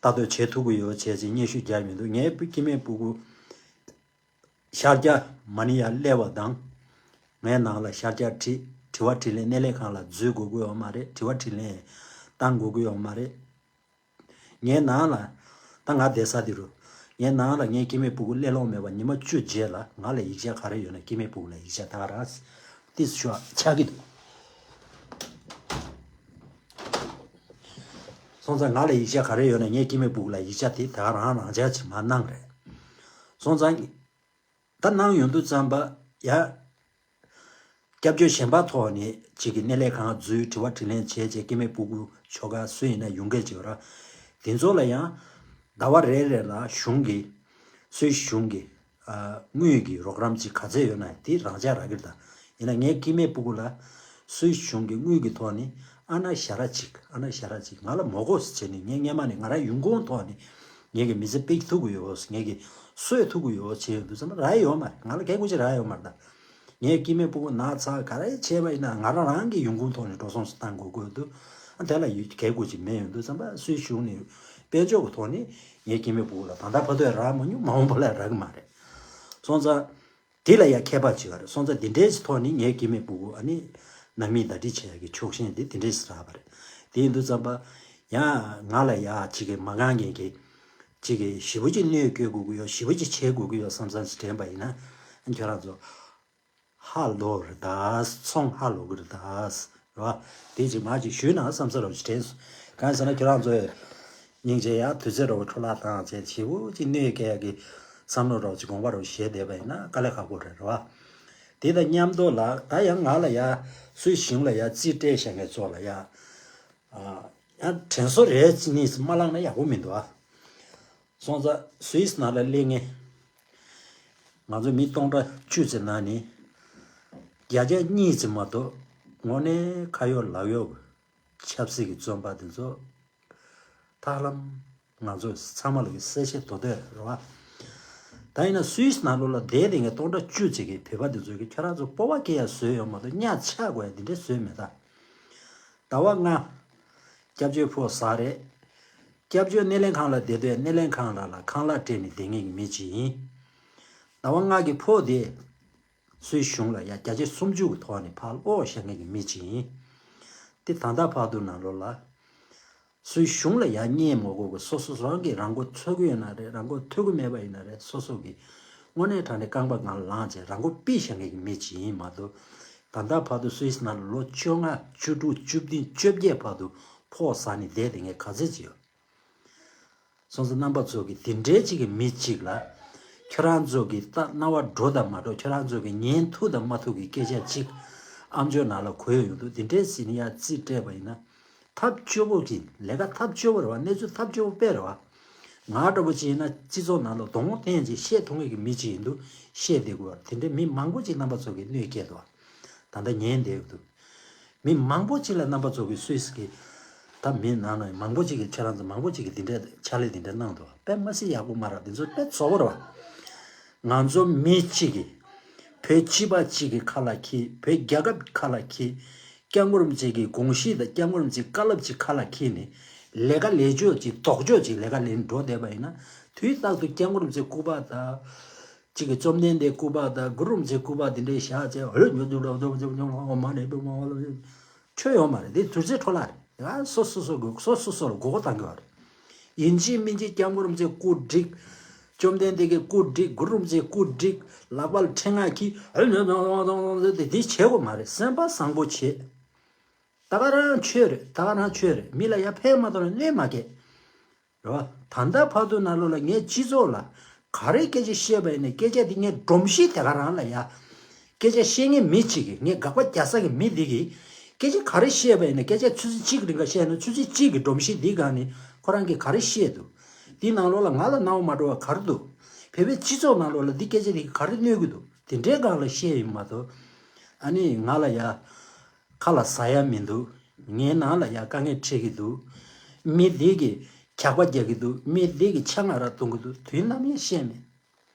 ལྟ་རྟོག་བྱེད་ཐུབ་ཀྱི་ཡོད་བྱས་ཅིག་སྙན་ཞུ་རྒྱག་མི་འདུག་ངའི་སྐྱེ་དམན་ཕྲུ་གུ་ཤར་རྒྱག་མ་ཎི་ཡར་སླེབས་པ་དང་། ངའི་ནང་ལ་ཤར་རྒྱག་བྲིས། དྲི་བ་དྲིས་ལན་སྣེ་ལེན་ཁང་ལ་འཛུལ་དགོས་ཀྱི་ཡོད་མ་རེད། དྲི་བ་དྲིས་ལན་བཏང་དགོས་ཀྱི་ཡོད་མ་རེད། ངའི་ནང་ལ་ད་ང་བསྡད་ས་དེ་རུ། ངའི་ནང་ལ་ངའི་སྐྱེ་དམན་ཕྲུ་གུ་སླེབས་ལོང་མེད་པ་ཉི་མ་བཅུ་རྗེས་ལ་ང་ལ་ཡིག་ཆ་ག་རེ་ཡོད་ན་སྐྱེ་དམན་ཕྲུ་གུ་ལ་ཡིག་ཆ་ད་ག་རང་ཏིས་ཤོག་ཆགས་ཀྱི་འདུག་སོང་ཙང་ང་ལ་ཡིག་ཆ་ག་རེ་ཡོད་ན་ངའི་སྐྱེ་དམན་ཕྲུ་གུ་ལ་ཡིག་ཆ་དེ་ད་ག་རང་རང་འཇགས་ཅིག་མར་གནང་རེད། སོང་ཙང་། ད་གནང་ཡོང་དུས་ཙམ་པ་ཡ། སྐྱབས་བཅོལ་གཞན་པ་ཐོག་ནས་གཅིག་གི་སྣེ་ལེན་ཁང་འཛུལ་དྲི་བ་དྲིས་ལན་བྱས་བྱས་སྐྱེ་དམན་ཕྲུ་གུ་ཆོ་ག་སུ་ཡིན་ན་ཡོང་མཁན་ཅིག་ཡོད་ར། དེ་ཚོ་ལ་ཡང་ཟླ་བ་རེ་རེ་ལ་གཞུང་གི་སུད་སི་གཞུང་གི་ཨ་དངུལ་གྱི་རོགས་རམ་ཅིག་ག་ཚད་ཡོད་ན་དེ་རང་འཇགས་རག་གི་རེད་ད། ཡིན་ན་ངའི་སྐྱེ་དམན་ཕྲུ་གུ་ལ་སུད་སི་གཞུང་གི་དངུལ་གྱི་ཐོག་ནས་ཨ་ན་ཞ་ར་ཅིག་ཨ་ན་ཞ་ར་ཅིག་ང་ལ་མོ་གོ་སི་བྱས་ནས་ངས་སྔན་མ་ནས་ང་རང་ཡོང་ཁུངས་ཐོག་ནས། ངེད་ཀྱི་མི་ཚེ་སྤེལ་ཐུབ་ཀྱི་ཡོད། ངེད་ཀྱི་གསོས་ཐུབ་ཀྱི་ཡོད་བྱས་ཡོང་དུས་ཙམ་པ་རག་ཡོད་མ་རེད། ང་ལ་གལ་དགོས་ཅིག་རག་ཡོད་མ་རེད་ད། ངའི་སྐྱེ་དམན་ཕྲུ་གུ་ན་ཚ་ག་རེ་བྱས་པ་ཡིན་ན་ང་རང་རང་གི་ཡོང་ཁུངས་ཐོག་ནས་འགྲོ་སོང་ཞིག་བཏང་དགོས་ཀྱི་འདུག་ཨ་དེ་ལ་ཡོད་གལ་དགོས་ཅིག་མེད་ཡོང་དུས་ཙམ་པ་སུད་སི་གཞུང་ནས་དཔལ་འབྱོར་གྱི་ཐོག་ནས་ངའི་སྐྱེ་དམན་ཕྲུ་གུ་ལ་ད་ལྟ་བར་དུ་ཡང་རག་མ་མྱོང་། མ་འོངས་པ་ལ་ཡང་རག་གི་མ་རེད། སོང་ཙང་། དེ་ལ་ཡང་ཁྱད་པར་ཅིག་ཡོད་རེད། སོང་ཙང་དེ་འདྲའི་ཐོག་ནས་ངའི་སྐྱེ་དམན་ཕྲུ་གུ་ཨ་ནི་ནང་མི་བརྡ་སྤྲོད་བྱེད་ཡག་གི་ཆོག་མཆན་དེ་དེ་འདྲས་རག་པ་རེད། དེ་ཡིན་དུས་ཙམ་པ་ཡང་ང་ལ་ཡ་གཅིག་གི་མ་རྐང་གི་གི་གཅིག་གི་ཞེ་པོ་ཅིག་གནོད་སྐྱེལ་དགོས་ཀྱི་ཡོད། ཞེ་པོ་ཅིག་བྱེད་དགོས་ཀྱི་ཡོད་བསམ་བསམ་ཞིག་དྲན་པ་ཡིན་ན་ཁྱོད་རང་ཚོ་ཧ་ལོ་རེད་ད། ཚོང་ཧ་ལོ་གི་རེད་ད། རེད་བ། དེ་ཅིག་མ་ཅིག་ཞུས་ན་བསམ་ས་རོགས་ཅིག་དྲན་སོང་། གང་ཟེར་ན་ཁྱོད་རང་ཚོས་སྙིང་རྗེ་ཡ་དུས་ཚོད་རོགས་འཕྲོ་བརླག་བཏང་བྱས་ཞེ་པོ་ཅིག་གནོད་སྐྱེལ་ཡག་གི་བསམ་བློ་རོགས་ཅིག་དགོངས་པ་རོགས་བཞེས་བསྡད་པ་ཡིན་ན་དཀའ་ལས་ཁག་པོ་རེད། རེད་བ། དེ་དང་མཉམ་དུ་ལ་ད་ཡང་ང་ལ་ཡ་སུད་སི་གཞུང་ལ་ཡ་རྩིས་སྤྲད་བཞག་མཁན་ཚོ་ལ་ཡ། ཨ། ཡང་དྲན་གསོ་རེ་གཉིས་མ་བླངས་ན་ཡག་པོ་མི་འདུག་ཨ། སོང་ཙང་སུད་སི་ནང་ལ་སླེབས་མཁན་ང་ཚོ་མི་སྟོང་ཕྲག་བཅུ་ཙམ་ནང་ནས་བརྒྱ་ཆ་གཉིས་ཙམ་མ་གཏོགས་དངོས་གནས་ཁ་གཡོག་ལག་གཡོག་ཆབ་སྲིད་ཀྱི་བཙོན་པ་དེ་ཚོ་ཧ་ལམ་ང་ཚོ་ཚང་མ་ལ་གི་གསལ་བཤད་དོ་དོད་རེད་བ། ད་ཡིན་ན་སུད་སི་ནང་ལོགས་ལ་བསྡད་བསྡད་མཁན་སྟོང་ཕྲག་བཅུ་ཙམ་གྱི་བོད་པ་དེ་ཚོ་གིས་ཁྱོད་རང་ཚོ་སྤོབས་པ་སྐྱེ་ཡག་བཟོས་ཡོད་མ་གཏོགས་གཉའ་ཆག་དགོས་ཡག་དེ་འདྲས་བཟོས་མེད་ད། ཟླ་བ་ལྔ། སྐྱབས་བཅོལ་ཕོགས་ཟ་རེད། སྐྱབས་བཅོལ་སྣེ་ལེན་ཁང་ལ་བསྡད་དུས་སྣེ་ལེན་ཁང་ལ་ལ་ཁང་གླ་སྤྲད་ནས་བསྡད་མཁན་གྱི་མི་གཅིག་ཡིན། ཟླ་བ་ལྔ་གི་ཕོགས་དེ། སུད་སི་གཞུང་ལ་ཡ་བརྒྱ་ཆ་སུམ་ཅུ་གི་ཐོག་ནས་ཕར་སློག་བཞག་མཁན་གྱི་མི་གཅིག་ཡིན། དེ་ད་ལྟ་བར་དུ་ནང་ལོགས་ལ། སུད་སི་གཞུང་ལ་ཡ་བརྙས་མ་དགོས་པའི་སོ་སོ་རང་གིས་རང་མགོ་ཐོན་གྱི་ཡོད་ན་རེད། རང་མགོ་ཐོན་གྱི་མེད་པ་ཡིན་ན་རེད། སོ་སོ་གིས་དངོས་གནས་དྲང་གནས་རྐང་པ་སྒང་ལ་ལངས་བྱས་རང་མགོ་པི་བཞག་མཁན་གྱི་མི་གཅིག་ཡིན་མ་གཏོགས། ད་ལྟ་བར་དུ་སུད་སི་ནང་ལ་ལོ་བཅོ་ལྔ་བཅུ་དྲུག་བཅུ་བདུན་བཅོ་བརྒྱད་བར་དུ་ཕོགས་ཟ་ནས་བསྡད་དེ་ངས་ག་ཚོད་ཅིག་ཡོད། སོང་ཙང་རྣམ་པ་ཚོ་གིས་དེ་འདྲའི་ཅིག་གི་མི་གཅིག་ལ་ཁྱོད་རང་ཚོ་གིས་ད་རྣ་བ་འགྲོ་དང་མ་འགྲོ། ཁྱོད་རང་ཚོ་གིས་ཉན་ཐུབ་དང་མ་ཐུབ་ཀྱི་སྐད་ཆ་ཅིག་ཨམ་ཅོག་ནང་ལ་གོ་ཡོང་དུས་དེ་འདྲའི་ཟིན་ཡ་རྩིས་སྤྲད་པ་ཡིན་ན་ཐབས་སྐྱོ་པོ་གི་ལས་ཀ་ཐབས་སྐྱོ་པོ་རེད་བ། གནས་ཚུལ་ཐབས་སྐྱོ་པོ་དཔེ་རེད་བ། ང་འདྲ་པོ་ཅིག་ཡིན་ན་སྤྱི་ཚོགས་ནང་ལ་གདོང་བསྟན་ཅིག་བཤད་ཐུབ་མཁན་གྱི་མི་གཅིག་ཡིན་དུས་བཤད་བསྡད་དགོས་བ། དེ་འདྲའི་མི་མང་པོ་ཅིག་རྣམ་པ་ཚོ་གིས་གནོད་སྐྱེལ་འདུག་བ། ད་ལྟ་ཉན་བསྡད་ཡོད་འདུག་མི་མང་པོ་ཅིག་ལ་རྣམ་པ་ཚོ་གིས་སུད་སི་གི་ ད་མི་ནང་ན་མང་པོ་ཅིག་གིས་ཁྱེད་རང་ཚོ་མང་པོ་ཅིག་གིས་འདི་འདྲའི་ཕྱག་ལས་འདི་འདྲ་གནང་འདུག་དཔེ་མ་སྲིད་ཡག་པོ་མ་རེད། འདི་ཚོ་དཔེ་བཙོག་པོ་རེད་བ། ང་ཚོ་མི་གཅིག་གིས་བོད་སྤྱི་པ་གཅིག་གི་ཁ་ལ་འཁྱེར། བོད་རྒྱལ་ཁབ་ཁ་ལ་འཁྱེར། སྐྱབས་མགོན་རིན་པོ་ཆེ་གི་དགོངས་གཞི་དང་སྐྱབས་མགོན་རིན་པོ་ཆེའི་བཀའ་སློབ་ཅིག་ཁ་ལ་འཁྱེར་ནས་ལས་ཀ་ལས་ཕྱོགས་ཅིག་ལྡོག་ཕྱོགས་ཅིག་ལས་ཀ་ལས་འགྲོ་བསྡད་པ་ཡིན་ན། དུས་རྟག་ཏུ་སྐྱབས་མགོན་རིན་པོ་ཆེའི་སྐུ་པར་དང་། གཅིག་གིས་བཅོམ་ལྡན་འདས་སྐུ་པར་དང་གུ་རུ་རིན་པོ་ཆེའི་སྐུ་པར་འདི་འདྲའི་བཞག་བྱས་འོད་ཉོ་དུ་ལོ་ཙོ་ཙོ་ཉོ་ལོ་མ་ནས་པུ་མ་བ་ལོ། ཆོས་ཡོད་མ་རེད། འདི་དུས་ཚོད་འཕྲོ་བརླག་རེད། ཨ་སོ་སོ་སོ་གི་སོ་སོ་སོ་ལ་མགོ་སྐོར་བཏང་གི་བ་རེད། ཡིན་གཅིག་མིན་གཅིག་སྐྱབས་མགོན་རིན་པོ་ཆེའི་སྐུ་བསྒྲིགས། བཅོམ་ལྡན་འདས་ཀྱི་སྐུ་བསྒྲིགས། གུ་རུ་རིན་པོ་ཆེའི་སྐུ་བསྒྲིགས། ལག་པ་ལ་ཕྲེང་བ་འཁྱེར། འོད་ཉོ་ཉོ་ཉོ་ཉོ་ཟེར་ཏེ་འདི་བྱེད་དགོས་མ་རེད། སེམས་པ་བཟང་པོ་བྱེད། ད་ག་རང་ཆོས་རེད། ད་ག་རང་ཆོས་རེད། མི་ལ་ཡ་ཕན་མ་ཐོགས་ན་གནོད་མ་སྐྱེལ། རེད་བ། ད་ལྟ་བར་དུ་ནང་ལོགས་ལ་ངས་སྤྱི་ཚོགས་ལ་ག་རེ་སྐད་ཆ་བཤད་པ་ཡིན་ན་སྐད་ཆ་དེ་ངས་སྒྲོམ་གཞི་དེ་ག་རང་ལ་ཡ། སྐད་ཆ་བཤད་མཁན་མི་གཅིག་གིས་ངས་དགག་པ་རྒྱག་ས་གི་མི་དེ་གིས་སྐད་ཆ་ག་རེ་བཤད་པ་ཡིན་ན་སྐད་ཆ་ཆུ་ཚོད་གཅིག་གི་རིང་ག་བཤད་ན་ཆུ་ཚོད་གཅིག་གི་སྒྲོམ་གཞི་འདི་སྒང་ནས་ཁོ་རང་གིས་ག་རེ་བཤད་འདུག་དེའི་ནང་ལོགས་ལ་ང་ལ་སྣང་བ་མ་འགྲོ་བ་ག་རེ་འདུག་བོད་པའི་སྤྱི་ཚོགས་ནང་ལོགས་ལ་འདི་སྐད་ཆ་དེ་གིས་ག་རེ་གནོད་ཀྱི་འདུག་དེ་འདྲའི་སྒང་ལ་བཤད་ཡིན་མ་གཏོགས། ཨ་ནི་ང་ལ་ཡ། ཁ་ལ་ཟ་ཡ་མི་འདུག་ངའི་ནང་ལ་ཡ་དཀའ་ངལ་འཕྲད་ཀྱི་འདུག་མི་འདི་གིས་ཇག་པ་རྒྱག་གི་འདུག་མི་འདི་གིས་ཆང་ང་ར་བཏུང་གི་འདུག་དུས་ནམ་ཡང་བཤད་མེད།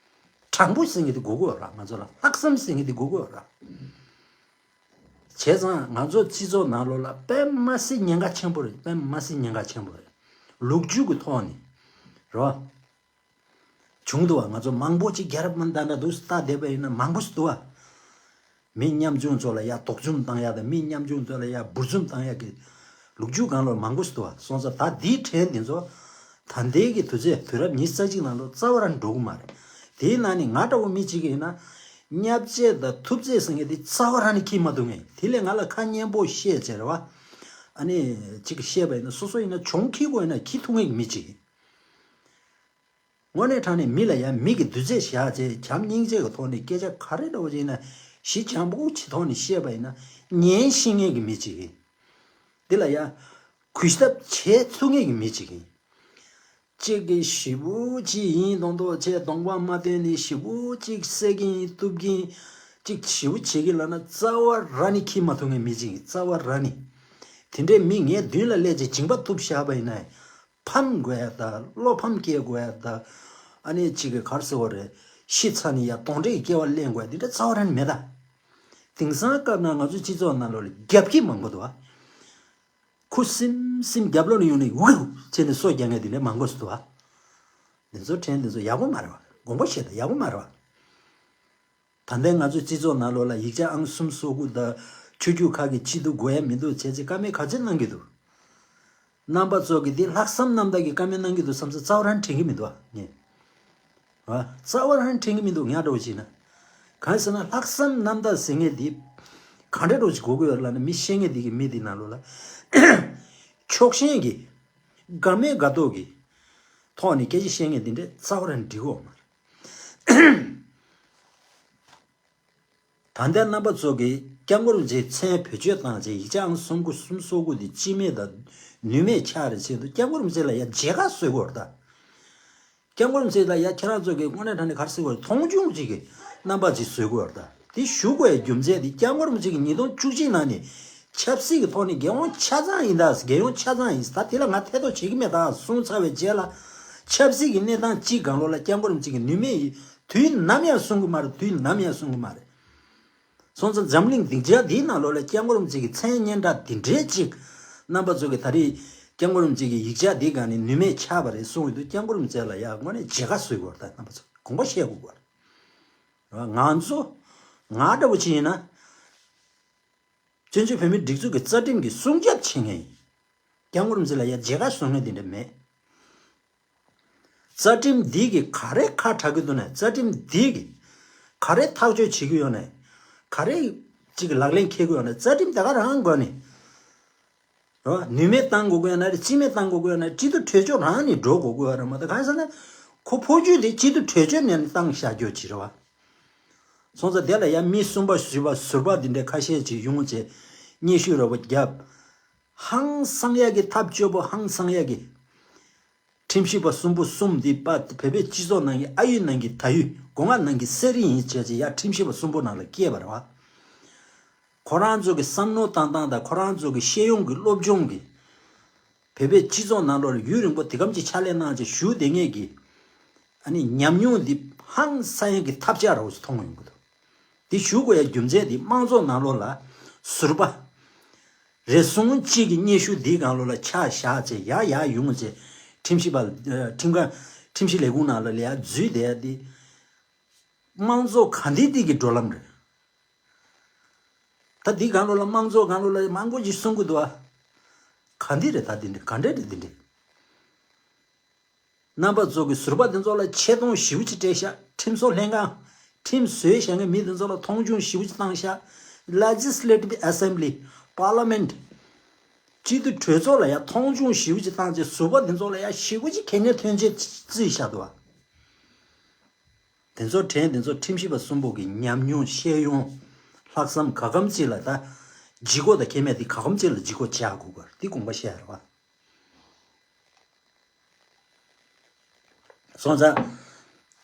དྲང་པོ་ཟེར་མཁན་དེ་དགོས་ཀྱི་ཡོད་ར། ང་ཚོ་ལ་ལྷག་བསམ་ཟེར་མཁན་དེ་དགོས་ཀྱི་ཡོད་ར། བྱས་ཙང་ང་ཚོ་སྤྱི་ཚོགས་ནང་ལོགས་ལ་དཔེ་མ་སྲིད་ཉེན་ཁ་ཆེན་པོ་རེད། དཔེ་མ་སྲིད་ཉེན་ཁ་ཆེན་པོ་རེད། ལོ་རྒྱུས་ཀྱི་ཐོག་ནས་རེད་བ། བྱུང་འདུག་བ། ང་ཚོ་མང་པོ་ཅིག་རྒྱལ་རབས་མ་འདྲ་འདྲ་འདུག་ལྟ་བསྡད་པ་ཡིན་ན་མང་པོ་ཞིག་འདུག་བ། མི་ཉམ་ཆུང་ཚོ་ལ་ཡ་དོགས་ཟོན་བཏང་ཡ་དང་མི་ཉམ་ཆུང་ཚོ་ལ་ཡ་འབུར་འཛུམ་བཏང་ཡ་གི་ལོ་རྒྱུས་སྒང་ལ་མང་པོ་ཞིག་འདུག་བ། སོང་ཙང་ད་འདིའི་ཕྲན་འདི་ཚོ་ད་ལྟའི་གི་དུས་ཚོད་དུས་རབས་ཉི་ཤུ་རྩ་གཅིག་ནང་ལོགས་རྩ་བ་རང་འགྲོ་གི་མ་རེད། དེའི་ནང་ནས་ང་འདྲ་བོ་མི་གཅིག་ཡིན་ན་བརྙས་བཅོས་དང་ཐུབ་ཚོད་ཟེར་མཁན་དེ་རྩ་བ་རང་ནས་འཁྱེར་མ་ཐུབ་མཁན། དེ་ལས་ང་ལ་ཁ་སྙན་པོ་བཤད་བྱས་རེད་བ། ཨ་ནི་གཅིག་བཤད་པ་ཡིན་ན་སོ་སོ་ཡིན་ན་གྱོང་འཁྱེར་དགོས་ཡིན་ན་འཁྱེར་ཐུབ་མཁན་གྱི་མི་གཅིག་ཡིན། དངོས་གནས་དྲང་གནས་མི་ལ་ཡང་མི་གི་དུས་ཚོད་བཞག་བྱས་བྱམས་སྙིང་རྗེ་གི་ཐོག་ནས་སྐད་ཆ་ག་རེ་འདྲ་བོ་ཅིག་ཡིན་ན་ཞི་འཇམ་པོ་ཅིག་ཐོག་ནས་བཤད་པ་ཡིན་ན་ཉན་ཤེས་མཁན་གྱི་མི་ཅིག་ཡིན། འདི་ལ་ཡང་གུས་ཞབས་བྱེད་ཚུགས་མཁན་གྱི་མི་ཅིག་ཡིན། གཅིག་གིས་ཞེ་པོ་ཅིག་ཡིན་མདོག་མདོག་བྱས་གདོང་པ་མ་སྟོན་ནས་ཞེ་པོ་ཅིག་བསད་ཀྱིན་གཏུབ་ཀྱིན་གཅིག་ཞེ་པོ་བྱེད་ཀྱིན་ལབ་ན་རྩ་བ་ར་ནས་འཁྱེར་མ་ཐུབ་མཁན་མི་ཅིག་ཡིན། རྩ་བ་ར་ནས། དེ་འདྲའི་མི་ངའི་མདུན་ལ་སླེབས་བྱས་མཇིང་པ་གཏུབ་བཞག་པ་ཡིན་ན། ཕམ་དགོས་ཡ་ད། བློ་ཕམ་སྐྱེ་དགོས་ཡ་ད། ཨ་ནི་གཅིག་གི་ག་རེ་ཟེར་བ་རེད། ཤི་ཚར་ནས་ཡ་གདོན་འདྲེ་ཡི་སྐྱེ་བ་ལེན་དགོས་ཡ་འདི་འདྲ་རྩ་བ་རང་མེད་ད། དེང་སང་སྐབས་ན་ང་ཚོའི་སྤྱི་ཚོགས་ནང་ལོགས་ལ་རྒྱབ་ཁྱི་མང་པོ་འདུག་ཨ། ཁུ་སིམ་སིམ་རྒྱབ་ལོགས་ནས་ཡོང་ནས་ཝིའུ་བྱས་ནས་སོ་རྒྱག་མཁན་འདི་འདྲ་མང་པོ་ཞིག་འདུག་ཨ། འདི་ཚོ་ཕྲན་འདི་ཚོ་ཡག་པོ་མ་རེད་བ། དགོངས་པ་བཞེས་དང་ཡག་པོ་མ་རེད་བ། ད་ལྟའི་ང་ཚོའི་སྤྱི་ཚོགས་ནང་ལོགས་ལ་ཡིག་ཆ་ཨང་གསུམ་སོ་དགུ་དང་ཆོས་བརྒྱུད་ཁག་གི་སྤྱི་འཐུས་དགོས་ཡ་མི་འདུག་བྱས་ཚེ་བཀའ་མོལ་ག་ཚོད་གནང་གི་འདུག་རྣམ་པ་ཚོ་གིས་འདི་ལྷག་བསམ་རྣམ་དག་གིས་བཀའ་མོལ་གནང་གི་འདུག་བསམ་ཚེ་རྩ་བ་རང་དྲན་གི་མི་འདུག་ཨ་ངས། ཨ། རྩ་བ་རང་དྲན་གི་མི་འདུག་ངས་འདྲ་བོ་བྱས་ན། གང་ཟེར་ན་ལྷག་བསམ་རྣམ་དག་ཟེར་མཁན་འདི་ག་འདྲ་འདྲ་བོ་ཞིག་དགོས་ཀྱི་ཡོད་ལབ་ན་མི་ཤེས་མཁན་འདི་གི་མི་འདི་ནང་ལོགས་ལ་ཕྱོགས་ཞེན་གྱི་དགའ་མོས་དགའ་མདོག་གི་ཐོག་ནས་སྐད་ཆ་བཤད་མཁན་འདི་འདྲ་རྩ་བ་རང་འགྲིག་གི་ཡོད་མ་རེད། ད་ལྟའི་རྣམ་པ་ཚོ་གིས་སྐྱབས་མགོན་རིན་པོ་ཆེའི་མཚན་བེད་སྤྱོད་བཏང་བྱས་ཡིག་ཆ་ཨང་གསུམ་དགུ་གསུམ་སོ་དགུ་དེ་སྤྱི་མོས་དང་ནུས་མེད་ཆགས་རེད་བྱས་འདུག་སྐྱབས་མགོན་རིན་པོ་ཆེ་ལ་ཡ་མཇལ་ཁ་བཟོ་དགོས་རེད་ད། སྐྱབས་མགོན་རིན་པོ་ཆེ་ལ་ཡ་ཁྱེད་རང་ཚོ་གིས་དངོས་གནས་དྲང་གནས་ག་རེ་ཟེར་དགོས་རེད། མཐོང་ཆུང་ཅིག་གི་རྣམ་པ་ཅིག་བཟོ་དགོས་རེད་ད། དེ་ཞུ་དགོས་ཡ་རྒྱུ་མཚན་དེ་སྐྱབས་མགོན་རིན་པོ་ཆེ་གིས་ཉིས་སྟོང་བཅུ་གཅིག་ནང་ནས་ཆབ་སྲིད་ཀྱི་ཐོག་ནས་རྒྱལ་ཡོངས་ཆ་ཚང་ཡིན་ད། རྒྱལ་ཡོངས་ཆ་ཚང་ཡིན་ད། དེ་ལ་ང་ཐེ་གཏོགས་བྱེད་ཀྱི་མེད་ད་གསུངས་ཚར་བའི་རྗེས་ལ་ཆབ་སྲིད་ཀྱི་གནས་སྟངས་གཅིག་སྒང་ལོགས་ལ་སྐྱབས་མགོན་རིན་པོ་ཆེ་གི་ནུས་མེད་ཡིན། དུས་ནམ་ཡང་གསུང་གི་མ་རེད། དུས་ནམ་ཡང་གསུང་གི་མ་རེད། སོང་ཙང་འཛམ་གླིང་སྡིངས་ཆ་འདིའི་ནང་ལོགས་ལ་སྐྱབས་མགོན་རིན་པོ་ཆེ་གི་མཚན་སྙན་གྲགས་འདི་འདྲའི་ཅིག་རྣམ་པ་ཚོ་གི་ད་རེས་སྐྱབས་མགོན་རིན་པོ་ཆེ་གི་ཡིག་ཆ་འདི་སྒང་ནས་ནུས་མེད་ཆགས་པ་རེད་གསུང་ཡོད་དུས་སྐྱབས་མགོན་རིན་པོ་ཆེ་ལ་ཡ་དངོས་གནས་མཇལ་ཁ་བཟོ་དགོས་རེད་ད། རྣམ་པ་ཚོ་དགོངས་པ་བཞེས་དགོས་རེད། ང་ཚོ་ང་འདྲ་བོ་ཅིག་ཡིན་ན་བཙན་བྱོལ་བོད་མིའི་སྒྲིག་འཛུགས་ཀྱི་རྩ་ཁྲིམས་ཀྱི་སྲུང་སྐྱོབ་བྱེད་མཁན་ཡིན། སྐྱབས་མགོན་རིན་པོ་ཆེ་ལ་ཡ་མཇལ་ཁ་བཟོ་མཁན་འདི་འདྲ་མེད། རྩ་ཁྲིམས་འདི་གིས་ག་རེ་ཁ་གྲག་གི་འདུག་ན། རྩ་ཁྲིམས་འདི་གིས་ག་རེ་ཐག་གཅོད་བྱེད་ཀྱི་ཡོད་ན། ག་རེ་ཅིག་ལག་ལེན་འཁེལ་གྱི་ཡོད་ན། རྩ་ཁྲིམས་དེ་ག་རང་སྒོ་ནས་རེད་བ། ནུས་མེད་བཏང་དགོས་ཀྱི་ཡོད་ན་རེད། སྤྱི་མོས་བཏང་དགོས་ཀྱི་ཡོད་ན་སྤྱི་འཐུས་གྲོས་ཆོད་རང་ནས་འགྲོ་དགོས་ཀྱི་ཡོད་རེད་མ་གཏོགས། གང་ཡིན་ཟེར་ན་ཁོ་ཕོ་རྒྱུད་དེ་སྤྱི་འཐུས་གྲོས་ཆོད་ནས་བཏང་བཞག་རྒྱུ་ཅིག་རེད་བ། སོང་ཙང་དེ་ལ་ཡང་མི་གསུམ་པ་བཞི་པ་ཟུར་པ་འདི་འདྲའི་ཁ་ཤས་ཅིག་ཡོང་བྱས་སྙན་ཞུ་ར་བ་བརྒྱབ། ཧང་སང་ཡག་གི་ཐབས་སྐྱོ་པོ་ཧང་སང་ཡག་གི། ཁྲིམས་ཞིབ་པ་གསུམ་པོ་གསུམ་འདི་པ་བོད་པའི་སྤྱི་ཚོགས་ནང་གི་ཨ་ཡུལ་ནང་གི་ད་ཡུལ་སྒོ་ང་ནང་གི་གསེར་རི་ཡིན་བྱས་ཅིག་ཡ་ཁྲིམས་ཞིབ་པ་གསུམ་པོ་ནང་ལ་སྐྱེས་པ་རེད་བ། ཁོ་རང་ཚོ་གི་བསམ་བློ་བཏང་སྟངས་དང་ཁོ་རང་ཚོ་གི་ཤེས་ཡོན་གི་སློབ་སྦྱོང་གི་ བོད་པའི་སྤྱི་ཚོགས་ནང་ལོགས་ལ་ཡུན་རིང་པོ་དེ་གམ་གྱི་ཕྱག་ལས་གནང་བྱས་བཞུགས་བསྡད་མཁན་གྱི་ཨ་ནི་ཉམས་མྱོང་འདི་ཧང་སང་ཡག་གི་ཐབས་ཆག་རོགས་སུ་མཐོང་ཡོང་གི་འདུག་དེ་ཞུ་དགོས་ཡ་རྒྱུ་མཚན་དེ་དམངས་གཙོ་ནང་ལོགས་ལ་ཟུར་པ་རེ་ཟུང་གཅིག་གི་སྙན་ཞུ་འདིའི་སྒང་ལོགས་ལ་ཆ་བཞག་བྱས་ཡར་ཡར་ཡོང་བྱས་ཁྲིམས་ཞིབ་པ་ཁྲིམས་ཁང་ཁྲིམས་ཞིབ་ལས་ཁུངས་ནང་ལ་ལས་ཡར་འཛུལ་བསྡད་ཡ་དེ་དམངས་གཙོ་ག་འདི་འདི་གི་འགྲོ་ལམ་རེད། ད་འདི་སྒང་ལོགས་ལ་དམངས་གཙོ་སྒང་ལོགས་ལ་མང་པོ་ཞིག་གསུང་གི་འདུག་ཨ། ག་འདི་རེད་ད་འདི་འདྲ་ག་འདྲ་རེད་འདི་འདྲ། རྣམ་པ་ཚོ་གི་ཟུར་པ་འདི་ཚོ་ལ་ཆེ་མཐོང་ཞེ་པོ་ཅིག་སྤྲད་ཤག་ཁྲིམས་བཟོ་ལྷན་ཁང་། ཁྲིམས་བཟོས་བཞག་མཁན་མི་འདི་ཚོ་ལ་མཐོང་ཆུང་ཞེ་པོ་ཅིག་བཏང་ཤག Legislative Assembly Parliament སྤྱི་འཐུས་གྲོས་ཚོགས་ལ་ཡ་མཐོང་ཆུང་ཞེ་པོ་ཅིག་བཏང་རྗེས་ཟུར་པ་འདི་ཚོ་ལ་ཡ་ཞེ་པོ་ཅིག་གད་སྙིགས་ཐོན་ཆེད་བརྩིས་བཞག་འདུག་བ། དེ་ཚོ་དྲན་དེ་ཚོ་ཁྲིམས་ཞིབ་པ་གསུམ་པོ་གི་ཉམས་མྱོང་ཤེས་ཡོན་ལྷག་བསམ་ག་གམ་ཅིག་ལ་ད་ལྗིད་ཁོག་དང་ཁྱད་མེད་དེ་ག་གམ་ཅིག་ལ་ལྗིད་ཁོག་བྱ་དགོས་གར་དེ་དགོངས་པ་བཞེས་ར་བ། སོང་ཙང་།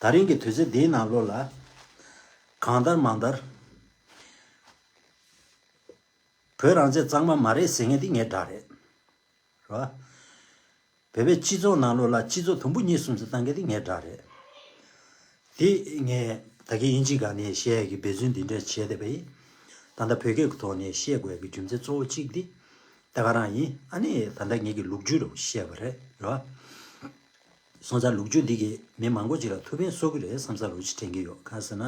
ད་རིང་གི་དུས་ཚོད་འདིའི་ནང་ལོགས་ལ། གང་ལྟར་མང་ལྟར། བོད་རང་བཙན་གཙང་མ་མ་རེད་ཟེར་མཁན་དེ་ངའི་དགྲ་རེད། རེད་བ། བོད་པའི་སྤྱི་ཚོགས་ནང་ལོགས་ལ་སྤྱི་ཚོགས་དུམ་བུ་གཉིས་གསུམ་ཙམ་བཏང་མཁན་དེ་ངའི་དགྲ་རེད། དེ་ངས་ད་གིན་དབྱིན་ཇི་སྒང་ནས་བཤད་ཡག་གི་འབད་བརྩོན་འདི་འདྲ་བྱས་བསྡད་པ་ཡིན། ད་ལྟ་བོད་སྐད་ཀྱི་ཐོག་ནས་བཤད་དགོས་ཡག་གི་རྒྱུ་མཚན་གཙོ་བོ་གཅིག་འདི་ད་ག་རང་ཡིན། ཨ་ནི་ད་ལྟ་ངེད་ཀྱི་ལོ་རྒྱུས་རུ་བཤད་པ་རེད། རེད་བ། སོང་ཙང་ལོ་རྒྱུས་འདི་གིས་མི་མང་པོ་ཅིག་ལ་ཐུགས་ཕན་གསོས་ཀྱི་རེད་བསམ་ས་རུ་ཅིག་དྲན་གྱི་ཡོད། གང་ཟེར་ན།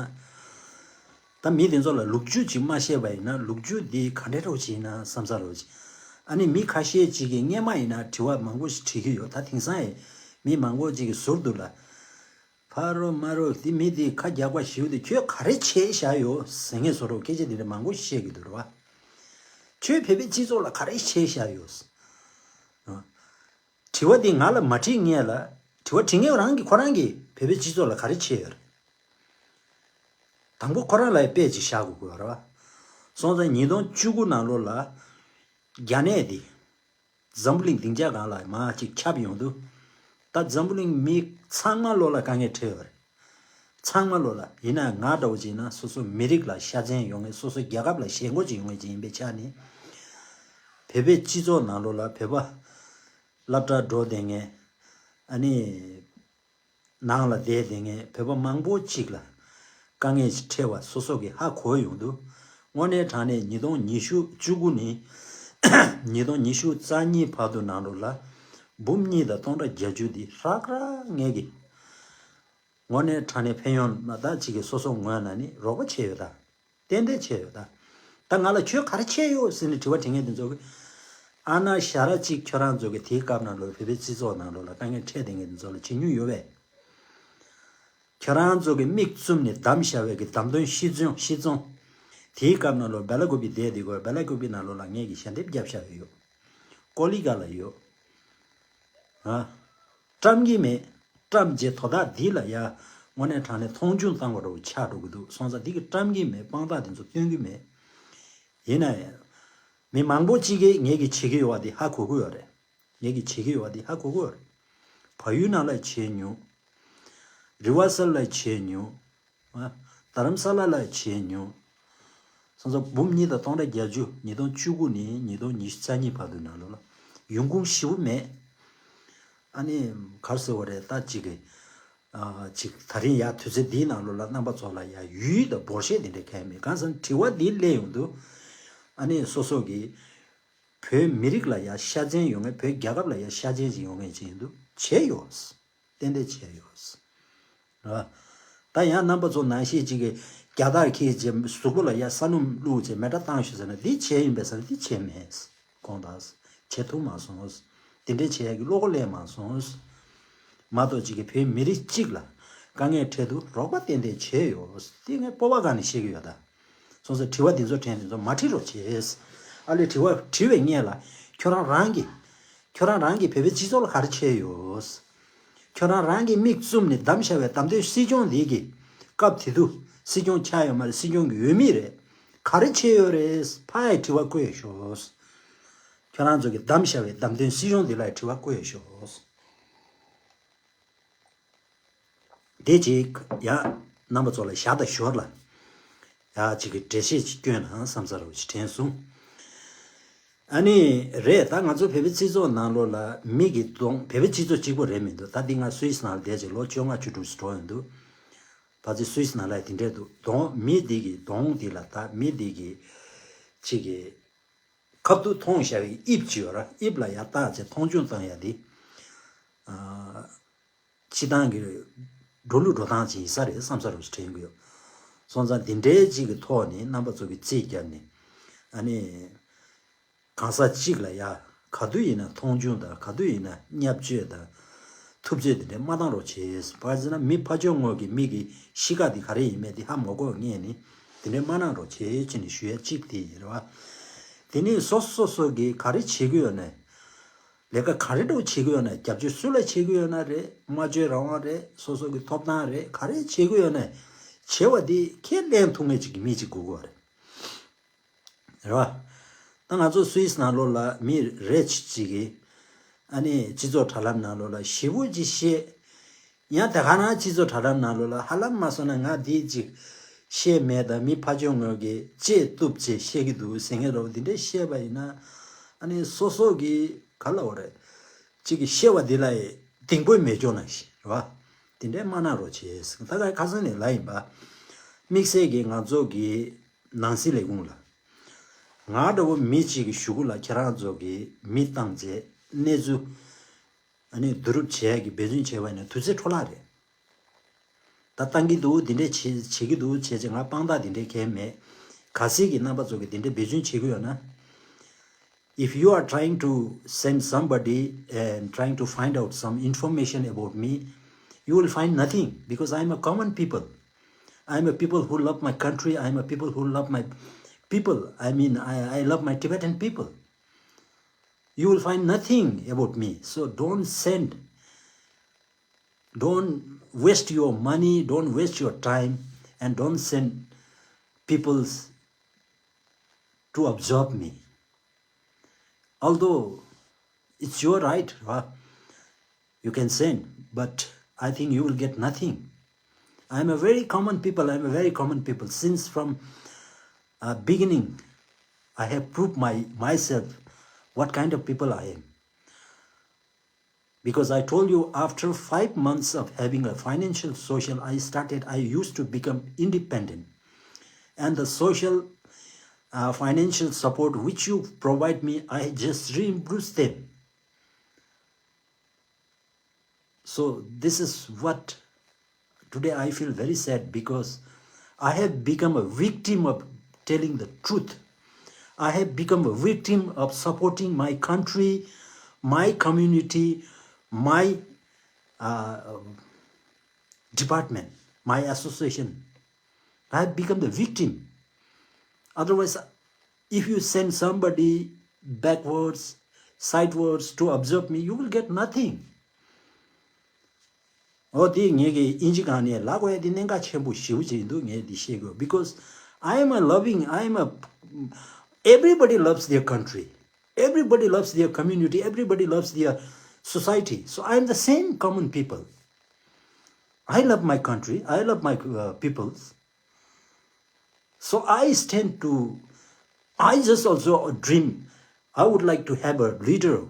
ད་མི་དེ་ཚོ་ལ་ལོ་རྒྱུས་ཅིག་མ་ཤེས་པ་ཡིན་ན་ལོ་རྒྱུས་འདི་ག་འདྲ་རུ་ཅིག་ཡིན་ན་བསམ་ས་རུ་ཅིག་ཨ་ནི་མི་ཁ་ཤས་ཅིག་གིས་སྔས་མ་ཡིན་ན་དྲི་བ་མང་པོ་ཞིག་དྲི་གི་ཡོད། ད་དེང་སང་ཡི་མི་མང་པོ་ཅིག་གི་ཟུར་དུ་ལ། ཕ་རོ་མ་རོ་དེ་མི་དེ་ཁ་རྒྱག་པ་ཞིག་དེ་ཁྱོད་ག་རེ་བྱས་བཞག་ཡོད་ཟེར་མཁན་བཟོ་འདྲ་སྐད་ཆ་དེ་འདྲ་མང་པོ་བཤད་ཀྱི་འདུག་རེད་བ། ཁྱོད་བོད་པའི་སྤྱི་ཚོགས་ལ་ག་རེ་བྱས་བཞག་ཡོད། དྲི་བ་དེ་ང་ལ་མ་དྲིས་སྔོན་ལ་དྲི་བ་དྲི་མཁན་རང་གིས་ཁོ་རང་གིས་བོད་པའི་སྤྱི་ཚོགས་ལ་ག་རེ་བྱས་ཡོད་རེད། དང་པོ་ཁོ་རང་ལ་ཡ་དཔེ་ཅིག་བཞག་དགོས་ཀྱི་ཡོད་རེད་བ། སོང་ཙང་ཉིས་སྟོང་བཅུ་དགུ་ནང་ལོགས་ལ་རྒྱ་ནད་དེ། འཛམ་བུ་གླིང་སྡིངས་ཆ་སྒང་ལ་མར་ཅིག་ཁྱབ་ཡོང་དུས། ད་འཛམ་བུ་གླིང་མི་ཚང་མ་ལོགས་ལ་དཀའ་ངལ་འཕྲད་ཡོད་རེད། ཚང་མ་ལོགས་ལ་ཡིན་ན་ང་འདྲ་བོ་ཅིག་ཡིན་ན་སོ་སོ་མི་རིགས་ལ་ཤ་ཚན་ཡོང་ངེས། སོ་སོ་རྒྱལ་ཁབ་ལ་ཞེན་ཁོག་ཅིག་ཡོང་ངེས་ཅིག་ཡིན་པའི་ཆ་ནས། བོད་པའི་སྤྱི་ཚོགས་ནང་ལོགས་ལ་བོད་པ་སློབ་གྲྭ་འགྲོ་བསྡད་མཁན། ཨ་ནི། ནང་ལ་བསྡད་བསྡད་མཁན་བོད་པ་མང་པོ་ཅིག་ལ་དཀའ་ངལ་ཅིག་འཕྲད་པ་སོ་སོ་གིས་ཧ་གོ་ཡོང་དུས། དངོས་གནས་དྲང་གནས་ཉིས་སྟོང་ཉི་ཤུ་བཅུ་དགུ་ནས་ཉིས་སྟོང་ཉི་ཤུ་རྩ་གཉིས་བར་དུ་ནང་ལོགས་ལ་འབུམ་གཉིས་དང་སྟོང་ཕྲག་བརྒྱད་ཅུ་འདི་རག་རག་ངེད་ཀྱིས་དངོས་གནས་དྲང་གནས་ཕན་ཡོན་མ་དག་ཅིག་གིས་སོ་སོ་ངོས་ནས་ནི་རོགས་པ་བྱས་ཡོད་ད། ཏན་ཏན་བྱས་ཡོད་ད། ད་ང་ལ་ཁྱོད་ག་རེ་བྱས་ཡོད་ཟེར་ནས་དྲི་བ་དྲི་མཁན་དེ་ཚོ་གིས། ཨ་ན་ཞ་ར་གཅིག་ཁྱོད་རང་ཚོ་གི་དེའི་སྐབས་ནང་ལོགས་བོད་པའི་སྤྱི་ཚོགས་ནང་ལོགས་ལ་དཀའ་ངལ་འཕྲད་བསྡད་མཁན་དེ་ཚོ་ལ་བྱེད་མྱོང་ཡོད་པས། ཁྱོད་རང་ཚོ་གི་མིག་བཙུམ་ནས་བསྡམས་བཞག་པའི་གི་བསྡམས་དོན་ཤེས་ཚོང་ཤེས་ཚོང་། དེའི་སྐབས་ནང་ལོགས་སྦེ་ལ་ཀུ་པི་བསྡད་དེ་གོ་སྦེ་ལ་ཀུ་པི་ནང་ལོགས་ལ་ངས་གི་ཞལ་འདེབས་བརྒྱབ་བཞག་ཡོད། ཀོ་ལི་ག་ལ་ཡོད། ཨ། བཀྲམ་གྱི་མེད། བཀྲམ་རྗེས་དོ་བདག་འདི་ལ་ཡ། དངོས་གནས་དྲང་གནས་མཐོང་ཆུང་བཏང་བ་འདྲ་བོ་ཆགས་འགྲོ་གི་འདུག་སོང་ཙང་འདི་གི་བཀྲམ་གྱི་མེད། དཔང་རྟགས་འདི་ཚོ་སྟོན་གྱི་མེད། ཡིན་ན་ཡང་། མི་མང་པོ་གཅིག་གིས་ངེད་ཀྱིས་བྱེད་ཀྱི་ཡོད་པ་འདི་ཧ་གོ་གི་ཡོད་རེད། ངེད་ཀྱིས་བྱེད་ཀྱི་ཡོད་པ་འདི་ཧ་གོ་གི་ཡོད་རེད། བལ་ཡུལ་ནང་ལ་བྱས་མྱོང་། རི་བ་སལ་ལ་བྱས་མྱོང་། ཨ། རྡ་རམ་ས་ལ་ལ་བྱས་མྱོང་། སོང་ཙང་འབུམ་གཉིས་དང་སྟོང་ཕྲག་བརྒྱད་ཅུ་ཉིས་སྟོང་བཅུ་དགུ་ནས་ཉིས་སྟོང་ཉི་ཤུ་རྩ་གཉིས་བར་དུ་ནང་ལོགས་ལ་ཡོང་ཁུངས་ཞེ་པོ་མེད། ཨ་ནི་ག་རེ་ཟེར་བ་རེད་ད་ཅིག་གི་ཨ། ཅིག་ད་རིང་ཡ་དུས་ཚོད་འདིའི་ནང་ལོགས་ལ་རྣམ་པ་ཚོ་ལ་ཡ་ཡུལ་དང་འབོར་ཤེས་དེ་འདྲ་གང་ཡང་མེད། གང་ཟེར་ན་དྲི་བ་འདི་སླེབས་ཡོང་དུས། ཨ་ནི་སོ་སོ་གི་བོད་མི་རིགས་ལ་ཡ་ཤ་ཚན་ཡོང་ངེས། བོད་རྒྱལ་ཁབ་ལ་ཡ་ཤ་ཚན་ཅིག་ཡོང་ངེས་ཅིག་ཡིན་དུས་བྱས་ཡོད། ཏན་ཏན་བྱས་ཡོད། རེད་བ། ད་ཡང་རྣམ་པ་ཚོ་ནང་བཞིན་ཅིག་གི་རྒྱ་སྟག་འཁྱེར་བྱས་གཟུགས་པོ་ལ་ཡ་ས་སྣུམ་བླུགས་བྱས་མེ་དགྲ་བཏང་ཤོག་ཟེར་ན་འདི་བྱས་ཡིན་པས་ཟེར་ན་འདི་བྱས་མེད། དགོངས་དག། བྱེད་ཐུབ་མ་སོང་། དེ་འདྲའི་བྱེད་ཡག་གི་བློ་ཁོག་སླེབས་མ་སོང་། མ་གཏོགས་ཅིག་གི་བོད་མི་རིགས་གཅིག་ལ་དཀའ་ངལ་འཕྲད་དུས་རོགས་པ་ཏན་ཏན་བྱས་ཡོད། དེ་ངས་སྤོབས་པ་སྒང་ནས་བཤད་ཀྱི་ཡོད་ད། སོང་ཙང་དྲི་བ་འདི་ཚོ་དྲན་དེ་ཚོ་མ་དྲི་རོགས་བྱེད། ཨ་ལས་དྲི་བ་དྲི་བའི་སྔོན་ལ་ཁྱོད་རང་རང་གིས། ཁྱོད་རང་རང་གིས་བོད་པའི་སྤྱི་ཚོགས་ལ་ག་རེ་བྱས་ཡོད། ཁྱོད་རང་རང་གིས་མིག་བཙུམ་ནས་བསྡམས་བཞག་པའི་བསྡམས་དོན་སྲིད་སྐྱོང་འདི་གི་སྐབས་དེ་དུས་སྲིད་སྐྱོང་ཆགས་ཡོད་མ་རེད། སྲིད་སྐྱོང་གི་འོས་མི་རེད། ག་རེ་བྱས་ཡོད་རེད། ཕར་ཡ་དྲི་བ་བཀོད་ཤོག་ཁྱོད་རང་ཚོ་གིས་བསྡམས་བཞག་པའི་བསྡམས་དོན་སྲིད་སྐྱོང་འདི་ལ་ཡ་དྲི་བ་བཀོད་ཤོག་དེ་ཅིག་ཡང་རྣམ་པ་ཚོ་ལ་ཞག་དང་ཞོར་ལ་ཡ་ཅིག་གི་འགྲེལ་བཤད་ཅིག་སྐྱོན་ན་བསམ་ས་རུ་ཅིག་དྲན་སོང་། ཨ་ནི་རེད། ད་ང་ཚོ་བོད་པའི་སྤྱི་ཚོགས་ནང་ལོགས་ལ་མི་གི་གདོང་། བོད་པའི་སྤྱི་ཚོགས་གཅིག་པོ་རེད་མི་འདུག་ད་འདི་ང་སུད་སི་ནང་ལ་བསྡད་ཅིག་ལོ་བཅོ་ལྔ་བཅུ་དྲུག་ཙམ་འགྲོ་ཡོང་འདུག་ཕལ་ཆེར་སུད་སི་ནང་ལ་དེ་འདྲས་འདུག་གདོང་། མི་འདི་གི་གདོང་འདི་ལ། ད་མི་འདི་གི་ཅིག་གི་ཁ་ཐུག་མཐོང་བཞག་པའི་དབྱིབས་ཅིག་ཡོད་ར། དབྱིབས་ལ་ཡར་བལྟས་བྱས་མཐོང་ཆུང་བཏང་ཡ་འདི། ཨ། སྤྱི་བཏང་གི་འགྲོ་ལུགས་འགྲོ་སྟངས་ཅིག་ཡིན་ས་རེད་བསམ་ས་རུ་དྲན་གྱི་ཡོད། སོང་ཙང་འདི་འདྲའི་ཅིག་གི་ཐོག་ནས་རྣམ་པ་ཚོ་གི་རྩིས་བརྒྱབ་ནས། ཨ་ནི་གང་ཟག་གཅིག་ལ་ཡ་ག་དུས་ཡིན་ན་མཐོང་ཆུང་དང་། ག་དུས་ཡིན་ན་བརྙས་བཅོས་དང་། ཐུབ་ཚོད་དེ་འདྲ་མ་བཏང་རོགས་བྱེད། ག་རེ་ཟེར་ན་མི་ཕར་ཕྱོགས་ངོས་ཀྱི་མི་གི་གཤིས་ཀ་དེ་ག་རེ་ཡིན་མིན་དེ་ཧ་མ་གོ་ངེས་ནས་དེ་འདྲ་མ་གནང་རོགས་བྱེད་ཅེས་ནས་ཞུ་ཡ་གཅིག་དེ་ཡིན་རེད་བ། དེ་ནས་སོ་སོ་སོ་གིས་ག་རེ་བྱེད་ཀྱི་ཡོད་ན། ལས་ཀ་ག་རེ་འདྲ་བོ་བྱེད་ཀྱི་ཡོད་ན། རྒྱབ་སྐྱོར་སུ་ལ་བྱེད་ཀྱི་ཡོད་ན་རེད། སྨྲ་བརྗོད་རང་དབང་རེད། སོ་སོ་གི་ཐོབ་ཐང་རེད། ག་རེ་བྱེད་ཀྱི་ཡོད་ན་བྱེད་པ་དེ་ཁས་ལེན་ཐུབ་མཁན་ཅིག་གི་མི་ཅིག་དགོས་ཀྱི་ཡོད་རེད། རེད་བ། ད་ང་ཚོ་སུད་སི་ནང་ལོགས་ལ་མི་རེ་ཅིག་གིས་ཨ་ནི་སྤྱི་ཚོགས་དྲ་ལམ་ནང་ལོགས་ལ་ཞེ་པོ་ཅིག་བཤད། ཡང་དེ་ག་ནང་སྤྱི་ཚོགས་དྲ་ལམ་ནང་ལོགས་ལ་ཧ་ལམ་མ་སོང་ན་ང་འདི་ཅིག་བཤད་མེད། ད་མི་ཕར་ཕྱོགས་ངོས་ཀྱིས་བཅད་གཏུབ་བྱས་བཤད་ཀྱི་འདུག་ཟེར་མཁན་འདྲ་བོ་འདི་འདྲས་བཤད་པ་ཡིན་ན། ཨ་ནི་སོ་སོ་གི་ག་ལབ་དགོས་རེད། གཅིག་གིས་བཤད་པ་འདི་ལ་ཡི་གདེང་སྤོས་མེད་ཀྱོག་ནང་བཞིན་རེད་བ། དེ་འདྲས་མ་གནང་རོགས་བྱེད། ད་ག་ཁ་སང་ནས་ལབ་ཡིན་པ། དམིགས་བསལ་གྱིས་ང་ཚོ་གི་ནང་སྲིད་ལས་ཁུངས་ལ། ང་འདྲ་བོ་མི་གཅིག་གི་གཞུག་གུ་ལ་ཁྱེད་རང་ཚོ་གིས་མི་བཏང་བྱས་གནས་ཚུལ་ཨ་ནི་བསྡུ་རུབ་བྱེད་ཡག་གི་འབད་བརྩོན་བྱས་པ་ཡིན་ན་དུས་ཚོད་འཕྲོ་བརླག་རེད། ད་བཏང་གི་འདུག་འདི་འདྲས་བྱེད་བྱེད་ཀྱི་འདུག་བྱས་བྱས་ང་དཔང་རྟགས་འདི་འདྲས་གང་ཡང་མེད། གལ་སྲིད་ཀྱི་རྣམ་པ་ཚོ་གིས་འདི་འདྲས་འབད་བརྩོན་བྱེད་ཀྱི་ཡོད་ན། If you are trying to send somebody and trying to find out some information about me, you will find nothing because I am a common people. I am a people who love my country. I am a people who love my people. I mean, I, I love my Tibetan people. You will find nothing about me. So don't send, don't waste your money, don't waste your time, and don't send people's to absorb me. Although it's your right, uh, you can send, but I think you will get nothing. I'm a very common people. I'm a very common people. Since from uh, beginning, I have proved my myself what kind of people I am. Because I told you, after five months of having a financial social, I started, I used to become independent. And the social, uh, financial support which you provide me, I just reimburse them. So this is what today I feel very sad because I have become a victim of telling the truth. I have become a victim of supporting my country, my community, my uh, department, my association. I have become the victim. Otherwise, if you send somebody backwards, sidewards to observe me, you will get nothing. ཨོ་དེ་ངས་ཀྱི་ཨིན་ཇི་སྒང་ནས་ལབ་དགོས་ཡ་དེ་གནད་འགག་ཆེན་པོ་ཞེ་པོ་ཅིག་འདུག་ངས་འདི་བཤད་དགོས། Because I am a loving, I am a, everybody loves their country, everybody loves their community, everybody loves their society. So I am the same common people. I love my country, I love my uh, peoples. So I stand to, I just also a dream. I would like to have a leader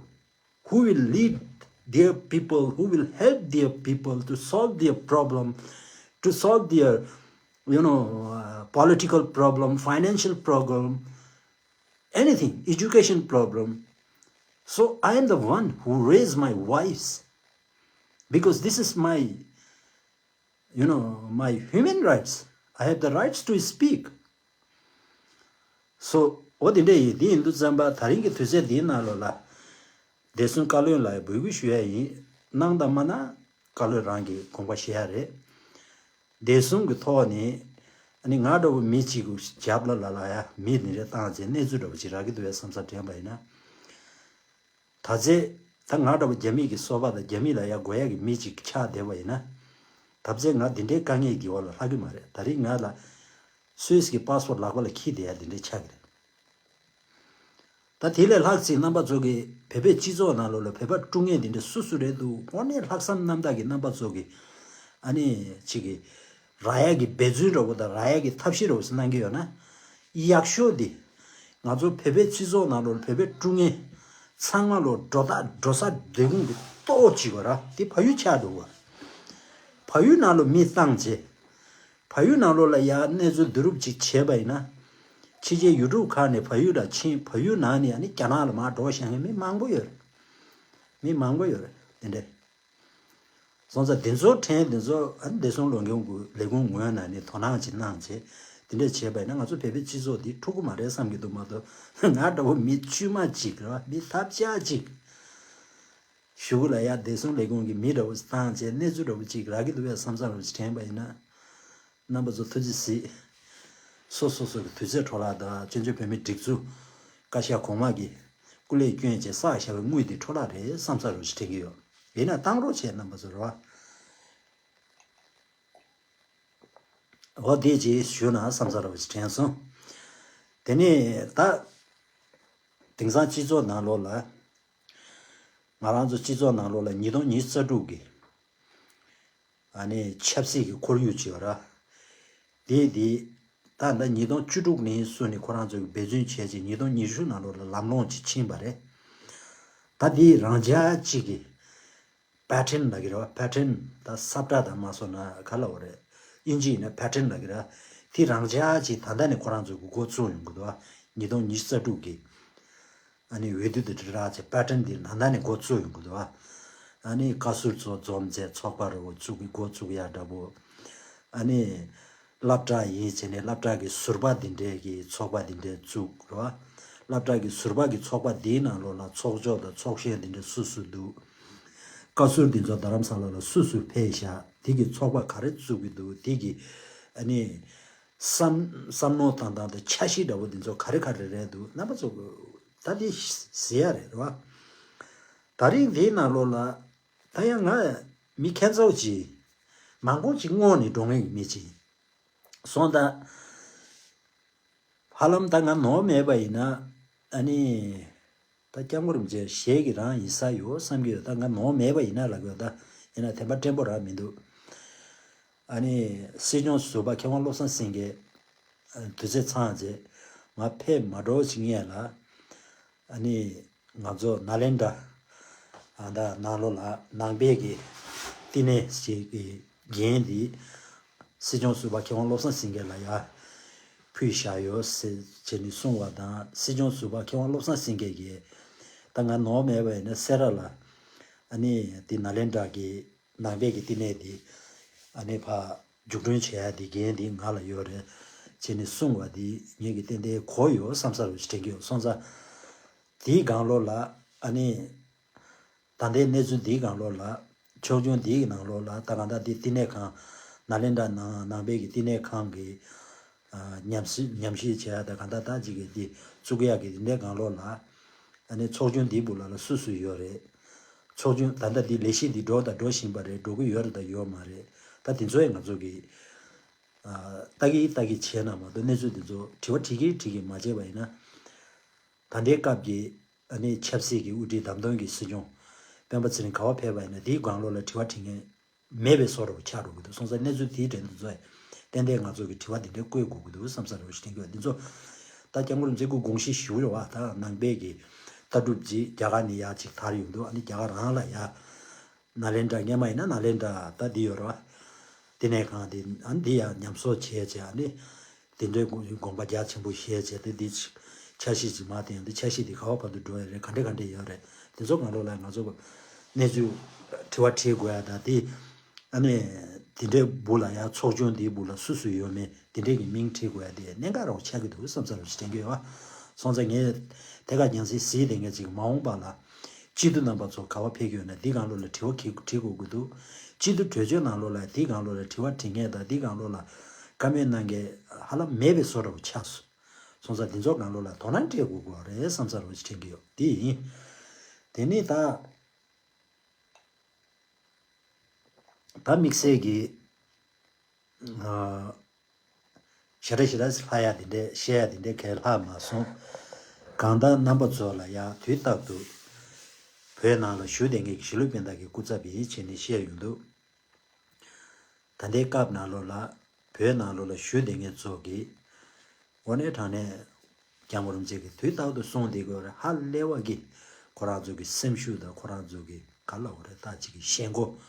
who will lead their people, who will help their people to solve their problem, to solve their, you know, uh, political problem, financial problem, anything, education problem. So I am the one who raise my voice because this is my, you know, my human rights. I have the rights to speak. So ཨོ་དེ་འདྲ་ཡིན། དེ་ཡིན་དུས་ཙམ་པ་ད་རིང་གི་དུས་ཚོད་འདིའི་ནང་ལོགས་ལ་བདེ་སྲུང་བཀའ་བློན་ལགས་འབོད་སྐུལ་ཞུ་ཡ་ཡིན། གནང་དང་མ་གནང་བཀའ་བློན་རང་གིས་དགོངས་པ་བཞེས་ཡ་རེད། བདེ་སྲུང་གི་ཐོག་ནས་ཨ་ནི་ང་འདྲ་བོ་མི་གཅིག་གི་རྒྱབ་ལ་ལ་ལ་ཡ་མི་འདི་འདྲ་བཏང་བྱས་གནས་ཚུལ་འདྲ་བོ་ཅིག་རག་གི་འདུག་བས་བསམ་ས་དྲན་པ་ཡིན་ན། ད་ཚེ་ད་ང་འདྲ་བོ་རྒྱ་མི་གི་སོ་པ་དང་རྒྱ་མི་ལ་ཡ་དགོས་ཡ་གི་མི་གཅིག་ཆགས་བསྡད་པ་ཡིན་ན། ད་ཚེ་ང་འདི་འདྲའི་དཀའ་ངལ་གྱི་འོག་ལ་ལྷག་གི་མ་རེད། ད་རིང་ང་ལ་སུད་སི་གི་པ་སི་པོར་ཊི་ལག་པ་ལ་འཁྱེར་བསྡད་ཡ་འདི་འདྲའི་ཆགས་ཀྱི་རེད། ད་དེ་ལས་ལྷག་ཅིག་རྣམ་པ་ཚོ་གིས་བོད་པའི་སྤྱི་ཚོགས་ནང་ལོགས་ལ་བོད་པ་དཀྲུག་མཁན་འདི་འདྲ་སུ་སུ་རེད་འདུག་དངོས་གནས་ལྷག་བསམ་རྣམ་དག་གི་རྣམ་པ་ཚོ་གིས་ཨ་ནི་ཅིག་གི་རག་ཡ་གི་འབད་བརྩོན་འདྲ་བོ་དང་རག་ཡ་གི་ཐབས་ཤེས་འདྲ་བོ་ཞིག་གནང་གི་ཡོད་ན། ཡག་ཤོས་འདི་ ང་ཚོ་བོད་པའི་སྤྱི་ཚོགས་ནང་ལོགས་བོད་པའི་ཀྲུང་ངེ་ཚང་མ་ལོ་འགྲོ་ད་འགྲོ་ས་འདོད་ཁུངས་ཀྱི་ལྟོ་གཅིག་པ་ར་དེ་ཕ་ཡུལ་ཆགས་འདུག་བ། ཕ་ཡུལ་ནང་ལོ་མི་བཏང་རྗེས། ཕ་ཡུལ་ནང་ལོ་ལ་ཡ་གནས་ཚུལ་བསྡུ་རུབ་ཅིག་བྱས་པ་ཡིན་ན། ཕྱི་རྒྱལ་ཡུལ་གྲུ་ཁག་ནས་ཕ་ཡུལ་ལ་ཕྱིན་ཕ་ཡུལ་ནང་ནས་ཨ་ནི་རྒྱ་ནག་ལ་མར་འགྲོ་བཞག་མཁན་མི་མང་པོ་ཡོད་རེད། མི་མང་པོ་ཡོད་རེད་དེ་འདྲས། སོང་ཙང་དེ་ཚོ་ཕྲན་དེ་ཚོ་ཨ་ནི་བདེ་སྲུང་ལས་ཁུངས་ཀྱི་ལས་ཁུངས་ངོས་ནས་ནི་དོ་སྣང་ཅིག་གནང་བྱས་དེ་འདྲས་བྱས་པ་ཡིན་ན་ང་ཚོ་བོད་པའི་སྤྱི་ཚོགས་འདི་འཁྲུག་གི་མ་རེད་བསམ་གྱི་འདུག་མ་གཏོགས་ང་འདྲ་བོ་མི་དཀྱུས་མ་ཅིག་རེད་བ་མི་ཐབས་ཆག་ཅིག་གཞུག་གུ་ལ་ཡ་བདེ་སྲུང་ལས་ཁུངས་ཀྱི་མི་འདྲ་བོ་བཏང་བྱས་གནས་ཚུལ་འདྲ་བོ་ཅིག་རག་གི་འདུག་བས་བསམ་བསམ་རུ་དྲན་པ་ཡིན་ན། རྣམ་པ་ཚོ་ཐུགས་རྗེ་གཟིགས། སོ་སོ་སོ་གི་དུས་ཚོད་འཕྲོ་བརླག་དང་བཙན་བྱོལ་བོད་མིའི་སྒྲིག་འཛུགས་བཀའ་ཤག་གོང་མ་གིས་སྐུ་ལས་བསྐྱོན་བྱས་བསགས་བཞག་པའི་དངུལ་དེ་འཕྲོ་བརླག་རེད་བསམ་ས་རུ་དྲན་གྱི་ཡོད། ཡིན་ན་བཏང་རོགས་བྱས་རྣམ་པ་ཚོ་རེད་བ། འོ་དེ་རྗེས་ཞུ་ན་བསམ་ས་རུ་དྲན་སོང་། དེ་ནས་ད་དེང་སང་སྤྱི་ཚོགས་ནང་ལོགས་ལ་ང་རང་ཚོ་སྤྱི་ཚོགས་ནང་ལོགས་ལ་ཉིས་སྟོང་ཉི་ཤུ་རྩ་དྲུག་གི་ཨ་ནི་ཆབ་སྲིད་ཀྱི་ཁོར་ཡུག་ཅིག་ཡོད་ར། དེ་དེ་ད་ལྟ་ཉིས་སྟོང་བཅུ་དྲུག་ནས་བཟུང་ནས་ཁོ་རང་ཚོ་གི་འབད་བརྩོན་བྱས་རྗེས་ཉིས་སྟོང་ཉི་ཤུ་ནང་ལོགས་ལ་ལམ་ལྷོང་ཅིག་ཕྱིན་པ་རེད། ད་དེ་རང་འཇགས་ཅིག་གི་པེ་ཊན་ལབ་ཀྱི་རེད་བ། པེ་ཊན་ད་ས་བཀྲ་དང་མ་སོང་ན་ག་ལབ་དགོས་རེད། དབྱིན་ཇི་ཡིན་ན་པེ་ཊན་ལབ་ཀྱི་རེད། དེ་རང་འཇགས་ཅིག་ད་ལྟ་ནས་ཁོ་རང་ཚོ་གི་འགོ་བཙུགས་ཡོང་གི་འདུག་བ། ཉིས་སྟོང་ཉི་ཤུ་རྩ་དྲུག་གི་ཨ་ནི་འོས་བསྡུ་དེ་དྲིལ་བསྒྲགས་བྱས་པེ་ཊན་འདི་ནང་ད་ནས་འགོ་བཙུགས་ཡོང་གི་འདུག་ཨ། ཨ་ནི་བཀའ་ཟུར་ཚོ་འཛོམས་བྱས་ཚོགས་པ་རུ་བཙུགས་འགོ་བཙུགས་ཡ་འདྲ་པོ། ཨ་ནི་སློབ་གྲྭ་ཡིན་བྱས་ནས་སློབ་གྲྭ་གི་ཟུར་པ་འདི་འདྲའི་གི་ཚོགས་པ་འདི་འདྲའི་བཙུགས་རོ། སློབ་གྲྭ་གི་ཟུར་པ་གི་ཚོགས་པ་འདིའི་ནང་ལོགས་ལ་ཚོགས་ཆོས་དང་ཚོགས་གཞོན་འདི་འདྲ་སུ་སུ་འདུག་བཀའ་ཟུར་འདི་ཚོ་རྡ་རམ་ས་ལ་ལ་སུ་སུ་ཕེབས་ཤག་དེ་གི་ཚོགས་པ་ག་རེ་བཙུགས་ཀྱི་འདུག་དེ་གི་ཨ་ནི། བསམ་བསམ་མནོ་བཏང་སྟངས་དང་འཆར་གཞི་འདྲ་བོ་འདི་ཚོ་ག་རེ་ག་རེ་རེད་འདུག་རྣམ་པ་ཚོ་ད་འདི་ཟེར་ཡ་རེད་རེད་བ། ད་རིང་འདིའི་ནང་ལོགས་ལ་ད་ཡང་ང་མི་ཁྱད་མཚར་ཅིག་མང་པོ་ཅིག་སྔོན་ནས་འགྲོ་མཁན་གྱི་མི་ཅིག་སོང་ད། ཧ་ལམ་ད་ང་ནོར་མེད་པ་ཡིན་ན་ཨ་ནི། ད་སྐྱབས་མགོན་རིན་པོ་ཆེ་ཞལ་གྱི་རང་ཡིན་ས་ཡོད་བསམ་གྱི་ཡོད། ད་ང་ནོར་མེད་པ་ཡིན་ན་ལབ་གི་ཡོད། ད་ཡིན་ན་དེ་འདྲ་བརྟན་པོ་རང་མི་འདུག་ཨ་ནི་སྲིད་སྐྱོང་ཟུར་པ་མཁས་དབང་བློ་བཟང་སེང་གེ་དུས་ཚོད་ཚང་རྗེས་ང་ཕེབས་མ་འགྲོ་ཕྱིན་ཡས་ལ་ཨ་ནི་ང་ཚོ་ནཱ་ལེནྡྲ་ཨ་ད་ནང་ལོགས་ལ་ནང་པའི་གི་བསྟི་གནས་ཞིག་གི་འགན་འདི་སྲིད་སྐྱོང་ཟུར་པ་མཁས་དབང་བློ་བཟང་སེང་གེ་ལ་ཡ་ཕུལ་བཞག་ཡོད་ཟེར་བྱས་ནས་གསུངས་པ་དང་སྲིད་སྐྱོང་ཟུར་པ་མཁས་དབང་བློ་བཟང་སེང་གེ་གིས་ད་ང་ནོར་མེད་པ་ཡིན་ན་སེ་ར་ལ་ཨ་ནི་དེ་ནཱ་ལེནྡྲ་གི་ནང་པའི་གི་བསྟི་གནས་དེ་ཨ་ནི་ཕ་འཛུགས་སྐྲུན་བྱེད་ཡ་དེ་འགན་དེ་ང་ལ་ཡོད་རེད་བྱས་ནས་གསུངས་པ་དེ་ངེད་ཀྱི་ཏན་ཏན་གོ་ཡོད་བསམ་ས་རུ་དྲན་གྱི་ཡོད་སོང་ཙང་དེའི་སྒང་ལོགས་ལ་ཨ་ནི། ད་ལྟའི་གནས་ཚུལ་འདིའི་སྒང་ལོགས་ལ། ཕྱོགས་ཆོས་འདིའི་ནང་ལོགས་ལ་ད་གང་ལྟར་འདི་བསྟི་གནས་ཁང་ནཱ་ལེནྡྲ་ནང་ནང་པའི་གི་བསྟི་གནས་ཁང་གི་ཨ་ཉམས་ཞིབ་ཉམས་ཞིབ་བྱེད་ཡ་ད་གང་ལྟར་ད་ཅིག་གི་འདི་བཙུགས་ཡ་གི་འདི་འདྲའི་སྒང་ལོགས་ལ་ཨ་ནི་ཚོགས་ཆུང་འདིའི་སྦུག་ལ་ལ་སུ་སུ་ཡོད་རེད། ཚོགས་ཆུང་ད་ལྟ་འདི་ལས་གཞི་འདི་འགྲོ་དང་འགྲོ་བཞིན་པ་རེད། འགྲོ་གི་ཡོད་རེད་དང་ཡོད་མ་རེད། ད་དེ་ཚོ་ཡང་ང་ཚོ་གི་ཨ་ལྟ་གི་ལྟ་གི་བྱས་ན་མ་གཏོགས་གནས་ཚུལ་འདི་ཚོ་དྲི་བ་དྲི་གི་དྲི་གི་མ་བྱས་པ་ཡིན་ན་ད་ལྟའི་སྐབས་ཀྱི་ཨ་ནི་ཆབ་སྲིད་ཀྱི་དབུ་ཁྲིད་བདམས་ཐོན་གྱི་སྲིད་སྐྱོང་སྤེན་པ་ཚེ་རིང་ག་པར་ཕེབས་པ་ཡིན་ན་དེའི་སྒང་ལོགས་ལ་དྲི་བ་དྲི་མཁན་མེད་པའི་བཟོ་འདྲ་པོ་ཆགས་འགྲོ་གི་འདུག་སོང་ཙང་གནས་ཚུལ་དེའི་འགྲན་དུ་ཚོས་ཏན་ཏན་ང་ཚོ་གི་དྲི་བ་འདི་འདྲ་བཀོད་དགོས་ཀྱི་འདུག་བསམ་ས་རེ་བ་ཞིག་དྲན་གྱི་ཡོད། འདི་ཚོ་ད་སྐྱབས་མགོན་རིན་པོ་ཆེ་སྐུ་དགོངས་གཞི་ཞུ་རེད་བ། ད་ནང་པའི་གི་ལྟ་གྲུབ་ཅིག་རྒྱ་གར་ནས་ཡར་ཅིག་དར་ཡོང་འདུག་ཨ་ནི་རྒྱ་གར་རང་ལ་ཡ་ནཱ་ལེནྡྲ་སྔོན་མ་ཡིན་ན་ནཱ་ལེནྡྲ་ད་འདི་ཡོད་རེད་བ། དེ་ནས་གང་དེ་ཨ་ནི་འདི་ཡང་ཉམས་གསོ་བྱས་བྱས་ཨ་ནི་དེ་འདྲའི་དགོངས་པ་རྒྱ་ཆེན་པོ་བཞེས་བྱས་ཏེ་འདི་འཆར་གཞི་ཅིག་མ་བཏིང་འདི་འཆར་གཞི་འདི་ག་བ་བར་དུ་འགྲོ་ཡ་རེད། ག་འདྲ་ག་འདྲ་ཡོད་རེད། དེ་ཚོ་གང་ལོགས་ལ་ང་ཚོ་གནས་ཚུལ་དྲི་བ་དྲི་དགོས་ཡ་ད་དེ་ཨ་ནི་དེ་འདྲའི་སྦུག་ལ་ཡ་ཚོགས་ཆུང་འདིའི་སྦུག་ལ་སུ་སུ་ཡོད་མེད་དེ་འདྲའི་གི་མིང་བྲིས་དགོས་ཡ་དེ་གནད་འགག་རང་ཆགས་ཀྱི་འདུག་བསམ་ས་རུ་དྲན་གྱི་ཡོད། སོང་ཙང་ངས་ཐད་ཀར་ཉན་སྲིད་གཟིགས་དེ་ངས་ཅིག་མ་འོངས་པ་ལ་སྤྱི་འཐུས་རྣམ་པ་ཚོ་ག་བ་ཕེབས་ཀྱི་ཡོད་ན་འདི་སྒང་ལོགས་ལ་དྲི་བ་གི་དྲི་དགོས་ཀྱི་འདུག་སྤྱི་འཐུས་གྲོས་ཆོད་ནང་ལོགས་ལ་འདི་སྒང་ལོགས་ལ་དྲི་བ་དྲི་མཁན་དང་འདི་སྒང་ལོགས་ལ་བཀའ་མོལ་གནང་མཁན་ཧ་ལམ་མེད་པའི་བཟོ་འདྲ་པོ་ཆགས་སོང་། སོང་ཙང་འདི་ཚོ་སྒང་ལོགས་ལ་དོ་སྣང་སྤྲད་དགོས་ཀྱི་རེད་བསམ་ས་རུ་དྲན་གྱི་ཡོད། འདི་ཡིན། དེ་ནས་ད། ད་དམིགས་བསལ་གྱི་ཨ་ཞེ་དྲག་ཞེ་དྲག་ལྷག་ཡ་དེ་འདྲས་བཤད་ཡ་དེ་འདྲས་གས་ལྷག་མ་སོང་། གང་ལྟར་རྣམ་པ་ཚོ་ལ་ཡང་དུས་རྟག་ཏུ་བོད་ནང་ལ་བཞུགས་བསྡད་མཁན་གྱི་གཞིས་ལུས་སྤུན་ཟླ་གི་སྐུ་ཚབ་ཡིན་བྱས་ནས་བཤད་ཡོང་འདུག་ད་ལྟའི་སྐབས་ནང་ལོགས་ལ་བོད་ནང་ལོགས་ལ་བཞུགས་བསྡད་མཁན་ཚོ་གིས་དངོས་གནས་དྲང་གནས་ སྐྱབས་མགོན་རིན་པོ་ཆེ་གིས་དུས་རྟག་ཏུ་གསུངས་བསྡད་ཀྱི་ཡོད་རེད། ཧ་ལས་པ་གི་ཁོ་རང་ཚོ་གི་སེམས་ཤུགས་དང་ཁོ་རང་ཚོ་གི་ག་ལབ་དགོས་རེད། ད་ཅིག་གི་ཞེན་ཁོག་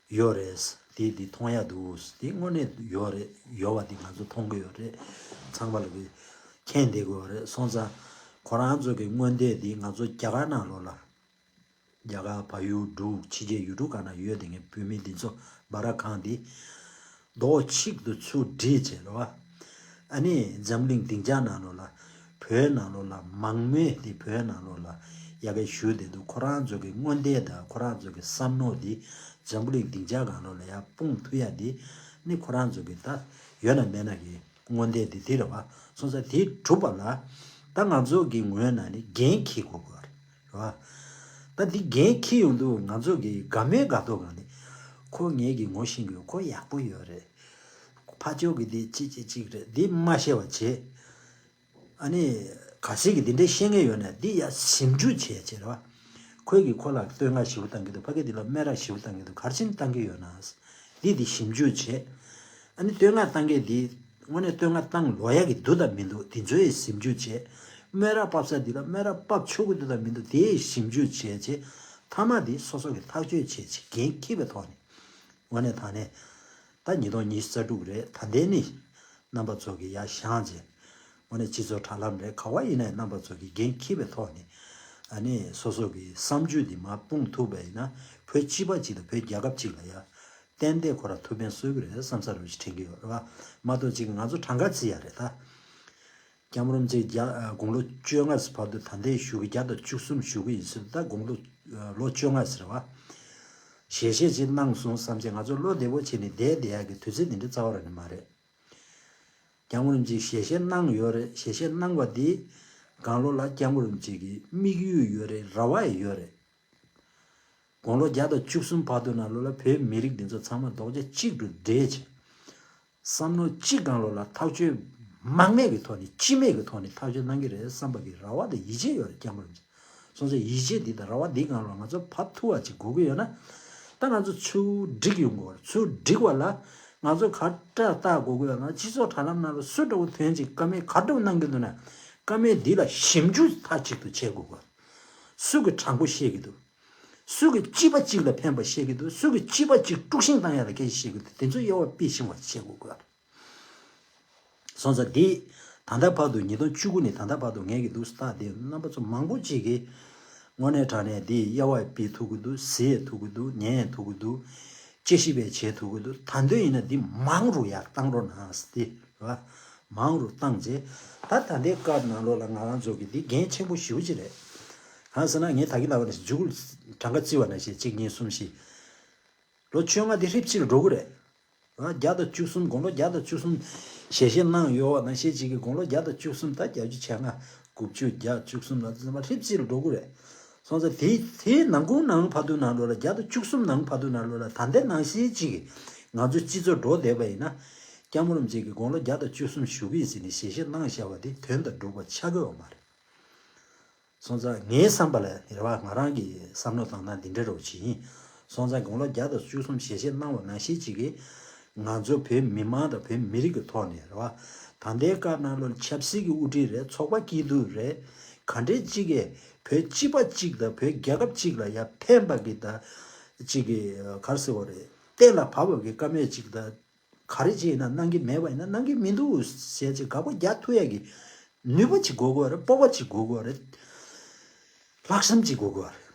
ཡོད་རེད། དེ་དེ་མཐོང་ཡ་འདུག་དེ་དངོས་གནས་ཡོད་རེད། ཡོད་པ་དེ་ང་ཚོ་མཐོང་གི་ཡོད་རེད། ཚང་མ་ལ་གི་མཁྱེན་བསྡད་ཀྱི་ཡོད་རེད། སོང་ཙང་ཁོ་རང་ཚོ་གི་མངོན་འདོད་དེ་ང་ཚོ་རྒྱ་གར་ནང་ལོགས་ལ། རྒྱ་གར་བལ་ཡུལ་འབྲུག་ཕྱི་རྒྱལ་ཡུལ་གྲུ་གང་ན་ཡོད་དེ་ངའི་བོད་མི་འདི་ཚོ་སྦ་ར་གང་དེ་རྡོག་གཅིག་ཏུ་ཚུར་སྒྲིལ་བྱས་རེད་བ། ཨ་ནི་འཛམ་གླིང་སྡིངས་ཆ་ནང་ལོགས་ལ་བོད་ནང་ལོགས་ལ་མང་མོས་དེ་བོད་ནང་ལོགས་ལ་ཡ་གི་ཞུ་བསྡད་འདུག་ཁོ་རང་ཚོ་གི་མངོན་འདོད་དང་ཁོ་རང་ཚོ་གི་བསམ་མནོ་དེ་འཛམ་བུ་གླིང་སྡིངས་ཆ་གང་ལོགས་ལ་ཡ་སྤུངས་ཐུབ་ཡ་དེ་ནི་ཁོ་རང་ཚོ་གི་ད་ཡོད་ན་མེད་ན་གི་མངོན་འདོད་དེ་དེ་རེད་བ། སོང་ཙང་དེ་གྲུབ་པ་ལ་ད་ང་ཚོ་གི་ངོས་ནས་ནི་འགན་འཁྱེར་དགོས་ཀྱི་རེད་བ། ད་འདི་འགན་འཁྱེར་ཡོང་དུས་ང་ཚོ་གི་དགའ་མོས་དགའ་སྤྲོ་གང་ནི་ཁོ་ངེད་ཀྱི་ངོ་ཤེས་ཀྱི་ཡོད། ཁོ་ཡག་པོ་ཡོད་རེད། ཕར་ཕྱོགས་ཀྱི་འདི་ཅི་ཅི་ཅིག་རེད། འདི་མ་ཤེས་པ་བྱེད། ཨ་ནི་གལ་སྲིད་ཀྱི་འདི་འདྲའི་ཤེས་མཁན་ཡོད་ན་འདི་ཡ་ཞིབ་འཇུག་བྱས་བྱས་རེད་བ། ཁོས་ཀྱི་ཁོ་ལ་བསྟོད་བསྔགས་ཞེ་པོ་བཏང་གི་འདུག་ཕ་གི་འདི་ལ་སྨད་ར་ཞེ་པོ་བཏང་གི་འདུག་ག་རེ་བྱས་ནས་བཏང་གི་ཡོད་ན། འདི་འདི་ཞིབ་འཇུག་བྱས། ཨ་ནི་བསྟོད་བསྔགས་བཏང་མཁན་འདི་དངོས་གནས་བསྟོད་བསྔགས་བཏང་ལོས་ཡ་གི་འདུག་དང་མི་འདུག་དེ་ཚོའི་ཞིབ་འཇུག་བྱས། སྨད་ར་ཕབ་ས་འདི་ལ་སྨད་ར་ཕབ་ཆོག་གི་འདུག་དང་མི་འདུག་དེའི་ཞིབ་འཇུག་བྱས་བྱས། མཐའ་མ་འདི་སོ་སོ་གི་ཐག་གཅོད་བྱས་བྱས་འགན་འཁྱེར་བའི་ཐོག་ནས། དངོས་གནས་དྲང་གནས། ད་ཉིས་སྟོང་ཉི་ཤུ་རྩ་དྲུག་རེད། ད་ལྟའི་ནི་རྣམ་པ་ཚོ་གི་ཡར་བཞེངས་བྱས། དངོས་གནས་སྤྱི་ཚོགས་དྲ་ལམ་རེད། ག་བ་ཡིན་ན་ཡང་རྣམ་པ་ཚོ་གི་འགན་འཁྱེར་བའི་ཐོག་ནས། ཨ་ནི་སོ་སོ་གི་བསམ་ཚུལ་འདི་མར་སྤུངས་ཐུབ་པ་ཡིན་ན་བོད་སྤྱི་པ་གཅིག་དང་བོད་རྒྱལ་ཁབ་གཅིག་ལ་ཡ་ཏན་ཏན་ཁོ་རང་ཐུགས་ཕན་གསོས་ཀྱི་རེད་བསམ་ས་རུ་ཞིག་དྲན་གྱི་ཡོད་རེད་བ། མ་གཏོགས་ཅིག་ང་ཚོ་གྲངས་ཀ་བརྩི་ཡ་རེད་ད། སྐྱབས་མགོན་རིན་པོ་ཆེ་རྒྱ་དགུང་ལོ་བཅོ་ལྔ་ཙམ་བར་དུ་ད་ལྟའི་བཞུགས་ཀྱི་བརྒྱ་དང་བཅུ་གསུམ་བཞུགས་ཀྱི་ཡིན་ཟེར། ད་དགུང་ལོ་ལོ་བཅོ་ལྔ་ཟེར་བ། ཞལ་བཞེས་ཅིག་གནང་སོང་བསམ་བྱས་ང་ཚོ་བློ་བདེ་པོ་བྱས་ནས་བསྡད་བསྡད་ཡག་གི་དུས་ཚོད་འདི་འདྲ་རྩ་བ་རང་ནས་མ་རེད། སྐྱབས་མགོན་རིན་པོ་ཆེས་ཞལ་བཞེས་གནང་ཡོད་རེད། ཞལ་བཞེས་གནང་བ་འདི་གང་ལོགས་ལ་སྐྱབས་མགོན་རིན་པོ་ཆེ་གི་དམིགས་ཡུལ་ཡོད་རེད། རེ་བ་ཡོད་རེད། དགུང་ལོ་བརྒྱ་དང་བཅུ་གསུམ་བར་དུ་ནང་ལོགས་ལ་བོད་མི་རིགས་འདི་ཚོ་ཚང་མ་རྡོག་རྩ་གཅིག་ཏུ་སྦྲེལ་བྱས། བསམ་མནོ་གཅིག་སྒང་ལོགས་ལ་ཐག་གཅོད་མང་མོས་ཀྱི་ཐོག་ནས་སྤྱི་མོས་ཀྱི་ཐོག་ནས་ཐག་གཅོད་གནང་གི་རེད་བསམ་པ་གི་རེ་བ་དང་ཡིད་ཆེས་ཡོད་རེད། སྐྱབས་མགོན་རིན་པོ་ཆེ། སོང་ཙང་ཡིད་ཆེས་འདི་དང་རེ་བ་འདི་སྒང་ལོགས་ང་ཚོ་བབས་ཐུབ་པ་ཅིག་དགོས་ཀྱི་ཡོད་ན། ད་ང་ཚོ་ཚུར་འགྲིག་ཡོང་དགོས་རེད། ཚུར་འགྲིག་པ་ལ་ང་ཚོ་ག་འདྲ་བལྟ་དགོས་ཀྱི་ཡོད་ན། སྤྱི་ཚོགས་དྲ་ལམ་ནང་ལ་སུ་འདྲ་བོ་ཐོན་ཅིག་བཀའ་མོལ་ག་འདྲ་བོ་གནང་གི་འདུག་ན། བཀའ་མོལ་འདི་ལ་ཞིབ་འཇུག་མཐའ་གཅིག་ཏུ་བྱེད་དགོས་ཀྱི་ཡོད། སུ་གི་དྲང་པོ་བཤད་ཀྱི་འདུག་སུ་གི་སྤྱི་པ་གཅིག་ལ་ཕན་པ་བཤད་ཀྱི་འདུག་སུ་གི་སྤྱི་པ་གཅིག་དཀྲུག་ཤིང་བཏང་ཡ་ལ་སྐད་ཆ་བཤད་ཀྱི་འདུག་དེ་ཚོ་དབྱེ་བ་དཔེ་ཞིབ་པ་བྱེད་དགོས་ཀྱི་ཡོད། སོང་ཙང་འདི་ད་ལྟ་བར་དུ་ཉིས་སྟོང་བཅུ་དགུ་ནས་ད་ལྟ་བར་དུ་ངས་ཀྱི་འདུག་སྟ་དེ་རྣམ་པ་ཚོ་མང་པོ་ཅིག་གིས་དངོས་གནས་དྲང་གནས་འདི་དབྱེ་བ་དཔེ་ཐུབ་ཀྱི་འདུག་ཟེར་ཐུབ་ཀྱི་འདུག་ཉན་ཐུབ་ཀྱི་འདུག་དཔྱད་ཞིབ་པས་བྱེད་ཐུབ་ཀྱི་འདུག་ད་འདོད་ཡིན་ན་འདི་མང་རུ་ཡར་བཏང་རོགས་གནང་ཟེར་ཏེ། རེད་བ། མང་རུ་བཏང་རྗེས་ད་ད་ལྟའི་སྐབས་ནང་ལོགས་ལ་ང་རང་ཚོ་གི་འདི་འགན་ཆེན་པོ་ཞེ་པོ་ཅིག་རེད། གང་ཟེར་ན་ངས་ད་གིན་ལབ་པ་ནང་བཞིན་མཇུག་གྲངས་ཀ་བརྩི་བ་ནང་བཞིན་གཅིག་གཉིས་གསུམ་བཞི། ལོ་བཅོ་ལྔ་འདི་ཧྲིབ་ཅིག་ལ་འགྲོ་གི་རེད། རེད་བ། བརྒྱ་དང་བཅུ་གསུམ་དགུང་ལོ་བརྒྱ་དང་བཅུ་གསུམ་ཞལ་བཞེས་གནང་ཡོད་པ་ནང་བཞིན་གཅིག་གི་དགུང་ལོ་བརྒྱ་དང་བཅུ་གསུམ་ད་བརྒྱད་ཅུ་གྱ་ལྔ་དགུ་བཅུ་བརྒྱད་བཅུ་གསུམ་ལ་ཚང་མ་ཧྲིབ་ཅིག་ལ་འགྲོ་གི་རེད། སོང་ཙང་དེ་དེའི་ནང་ཁུལ་ནང་བར་དུ་ནང་ལོགས་ལ་བརྒྱ་དང་བཅུ་གསུམ་ནང་བར་དུ་ནང་ལོགས་ལ་ད་ལྟའི་ནང་བཞིན་གཅིག་གི་ང་ཚོ་སྤྱི་ཚོགས་འགྲོ་བསྡད་པ་ཡིན་ན། སྐྱབས་མགོན་རིན་པོ་ཆེ་གིས་དགུང་ལོ་བརྒྱ་དང་བཅུ་གསུམ་བཞུགས་ཀྱི་ཡིན་ཟེར་ནས་ཞལ་བཞེས་གནང་བཞག་པ་དེ་དོན་དང་འགྲུབ་པ་ཆགས་ཀྱི་ཡོད་མ་རེད། སོང་ཙང་ངའི་བསམ་པ་ལ་རེད་བ། ང་རང་གི་བསམ་བློ་བཏང་སྟངས་འདི་འདྲ་རོ་ཅིག་ཡིན། སོང་ཙང་དགུང་ལོ་བརྒྱ་དང་བཅུ་གསུམ་ཞལ་བཞེས་གནང་བ་ནང་བཞིན་ཅིག་གིས་ང་ཚོ་བོད་མི་མང་དང་བོད་མི་རིགས་ཀྱི་ཐོག་ནས་རེད་བ། ད་ལྟའི་སྐབས་ནང་ལོགས་ཆབ་སྲིད་ཀྱི་དབུ་ཁྲིད་རེད། ཚོགས་པ་སྐྱིད་སྡུག་རེད། ག་འདྲས་ཅིག་གིས་བོད་སྤྱི་པ་གཅིག་དང་བོད་རྒྱལ་ཁབ་གཅིག་ལ་ཡ་ཕན་པ་གི་ད་ཅིག་གི་ག་རེ་ཟེར་བ་རེད། གཏན་ལ་ཕབ་པ་གི་བཀའ་མོལ་ཅིག་དང་། ག་རེ་བྱས་ཡིན་ན་གནང་གི་མེད་པ་ཡིན་ན་གནང་གི་མི་འདུག་ཟེར་ཅིག་དགག་པ་རྒྱག་ཐུབ་ཡ་གི་ནུས་པ་ཅིག་དགོས་ཀྱི་ཡོད་རེད། སྤོབས་པ་ཅིག་དགོས་ཀྱི་ཡོད་རེད། ལྷག་བསམ་ཅིག་དགོས་ཀྱི་ཡོད་རེད།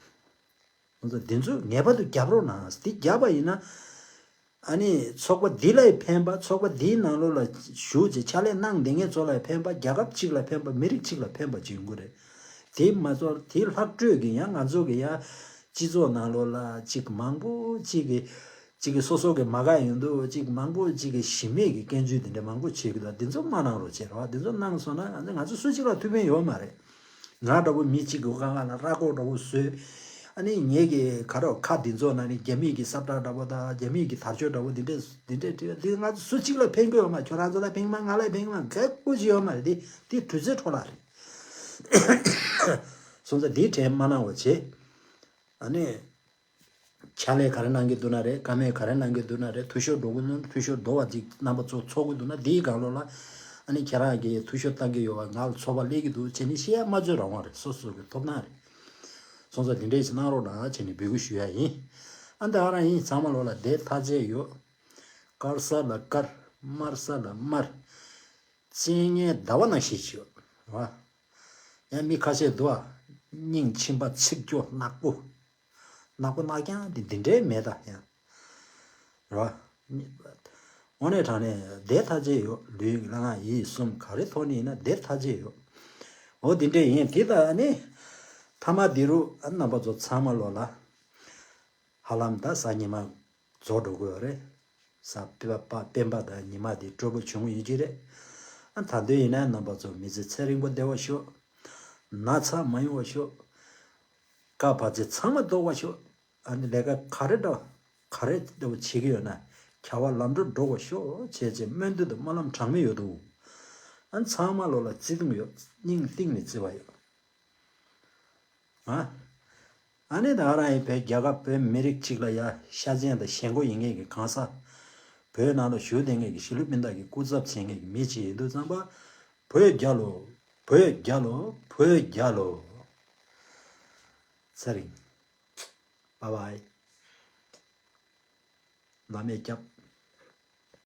ང་ཚོ་འདི་ཚོ་ངེས་པར་དུ་རྒྱབ་རོགས་གནང་། འདི་རྒྱབ་པ་ཡིན་ན་ཨ་ནི་ཚོགས་པ་འདི་ལ་ཕན་པ། ཚོགས་པ་འདིའི་ནང་ལོགས་ལ་ཞུགས་བྱས་ཕྱག་ལས་གནང་བསྡད་མཁན་ཚོ་ལ་ཕན་པ། རྒྱལ་ཁབ་གཅིག་ལ་ཕན་པ། མི་རིགས་གཅིག་ལ་ཕན་པ་ཅིག་ཡོང་གི་རེད། དེ་མ་གཏོགས་དེ་ལྷག་སྤྲོད་ཀྱི་ཡང་ང་ཚོ་གི་ཡང་སྤྱི་ཚོགས་ནང་ལོགས་ལ་ཅིག་མང་པོ་ཅིག་གི་ཅིག་གི་སོ་སོ་གི་མ་དགའ་ཡོང་དུས་ཅིག་མང་པོ་ཅིག་གི་གཞི་མེད་ཀྱི་སྐྱོན་བརྗོད་དེ་འདྲ་མང་པོ་བྱེད་ཀྱི་འདུག་འདི་ཚོ་མ་གནང་རོགས་བྱེད་རོགས། འདི་ཚོ་གནང་སོང་ན་ང་ཚོ་ང་ཚོ་སུ་གཅིག་ལ་ཐུགས་ཕན་ཡོད་མ་རེད། ང་འདྲ་བོ་མི་གཅིག་གི་སྒང་ལ་ར་སྐོར་འདྲ་བོ་བཟོས། ཨ་ནི་ངེད་ཀྱི་ག་རེ་ཁ་འདི་ཚོ་ནང་ནས་རྒྱ་མིའི་གི་ས་བཀྲ་འདྲ་བོ་དང་རྒྱ་མིའི་གི་དར་ལྕོག་འདྲ་བོ་འདི་འདྲས་འདི་འདྲས་བྲིས་པ་འདི་ང་ཚོ་སུ་གཅིག་ལ་ཕན་གྱི་ཡོད་མ། ཁྱོད་རང་ཚོ་ལ་ཕན་མ། ང་ལ་ཕན་མ། ག་ཀུ་ཅི་ཡོད་མ་རེད། འདི་འདི་དུས་ཚོད་འཕྲོ་བརླག་རེད། སོང་ཙང་འདི་དྲན་མ་གནང་བ་བྱེད། ཨ་ནི། ཕྱག་ལས་ག་རེ་གནང་གི་འདུག་ན་རེད། བཀའ་མོལ་ག་རེ་གནང་གི་འདུག་ན་རེད། འཐུས་ཤོར་འགྲོ་གི་འདུག་འཐུས་ཤོར་འགྲོ་བ་ཅིག་རྣམ་པ་ཚོ་ཚོར་གི་འདུག་ན་འདིའི་སྒང་ལོགས་ལ། ཨ་ནི་ཁྱེད་རང་གིས་འཐུས་ཤོར་བཏང་གི་ཡོད་པ་ང་ལ་ཚོར་བ་སླེབས་ཀྱི་འདུག་བྱས་ནས་བཤད་ཡ་སྨྲ་བརྗོད་རང་དབང་རེད། སོ་སོ་གི་ཐོབ་ཐང་རེད། སོང་ཙང་དེ་འདྲས་ཞིག་གནང་རོགས་གནང་བྱས་ནས་འབོད་སྐུལ་ཞུ་ཡ་ཡིན། ཨ་ནི་ད་ག་རང་ཡིན། ཚང་མ་ལོ་ལ་བདེ་ཐག་བཅད་ཡོད། དཀར་ས་ལ་དཀར། དམར་ས་ལ་དམར། སྤྱན་སྔའི་ཟླ་བ་ནང་བཞིན་བྱོས། རེད་བ། ཡང་མི་ཁ་ཤས་འདུག་ཨ། སྙིང་ཕྱིན་པ་ཚིག་སྐྱོ་ནག་པོ། ནག་པོ་ནག་རྐྱང་དེ་འདི་འདྲའི་མེད་ད་ཡང་། རེད་བ། དངོས་གནས་དྲང་གནས་བདེ་ཐག་བཅད་ཡོད། ལུས་ཀྱི་ལྷ་ཁང་ཡིད་གསུམ་ག་རེ་ཐོག་ནས་ཡིན་ན་བདེ་ཐག་བཅད་ཡོད། འོ་དེ་འདྲས་ཡིན། དེ་ད་ནི་མཐའ་མ་འདི་རུ་ཨ་རྣམ་པ་ཚོ་ཚང་མ་ལོ་ལ། ཧ་ལམ་ད་གཟའ་ཉི་མ་རྫོགས་འགྲོ་གི་ཡོད་རེད། གཟའ་སྤེན་པ་སྤེན་པ་དང་ཉི་མ་དེ་སྤྲོ་པོ་བྱུང་ཡོད་ཀྱི་རེད། ཨ་ད་དུང་ཡིན་ན་རྣམ་པ་ཚོ་མི་ཚེ་ཚེ་རིང་པོ་བདེ་བ་ཤོག་ན་ཚ་མ་ཡོང་བ་ཤོག་དཀའ་བར་ཆད་ཚང་མ་ཟློག་པ་ཤོག་ཨ་ནི་ལས་ཀ་ག་རེ་འདྲ་ག་རེ་འདྲ་བོ་བྱེད་ཀྱི་ཡོད་ན་བྱ་བ་ལམ་འགྲོ་འགྲོ་བ་ཤོག་བྱས་བྱས་སྨོན་འདུན་དང་སྨོན་ལམ་གྲངས་མེད་ཡོད་དོ། ཨ་ཚང་མ་ལོ་ལ་བརྩེ་དུང་ཡོད། སྙིང་གཏིང་ནས་བརྩེ་བ་ཡོད། ཨ། ཨ་ནི་ད་རང་ཡིན་པའི་རྒྱ་གར་བོད་མི་རིགས་གཅིག་ལ་ཡ་ཤ་ཚན་དང་ཞེན་ཁོག་ཡིན་མཁན་གྱི་གང་ཟག་བོད་ནང་ལ་བཞུགས་བསྡད་མཁན་གྱི་གཞིས་ལུས་སྤུན་ཟླ་གི་སྐུ་ཚབ་བྱེད་མཁན་གྱི་མི་གཅིག་ཡིན་དུས་ཙམ་པ། བོད་རྒྱལ་ལོ། བོད་རྒྱལ་ལོ། བོད་རྒྱལ་ལོ། ཚེ་རིང་། བཱའི་བཱའི། བླ་མས་སྐྱབས།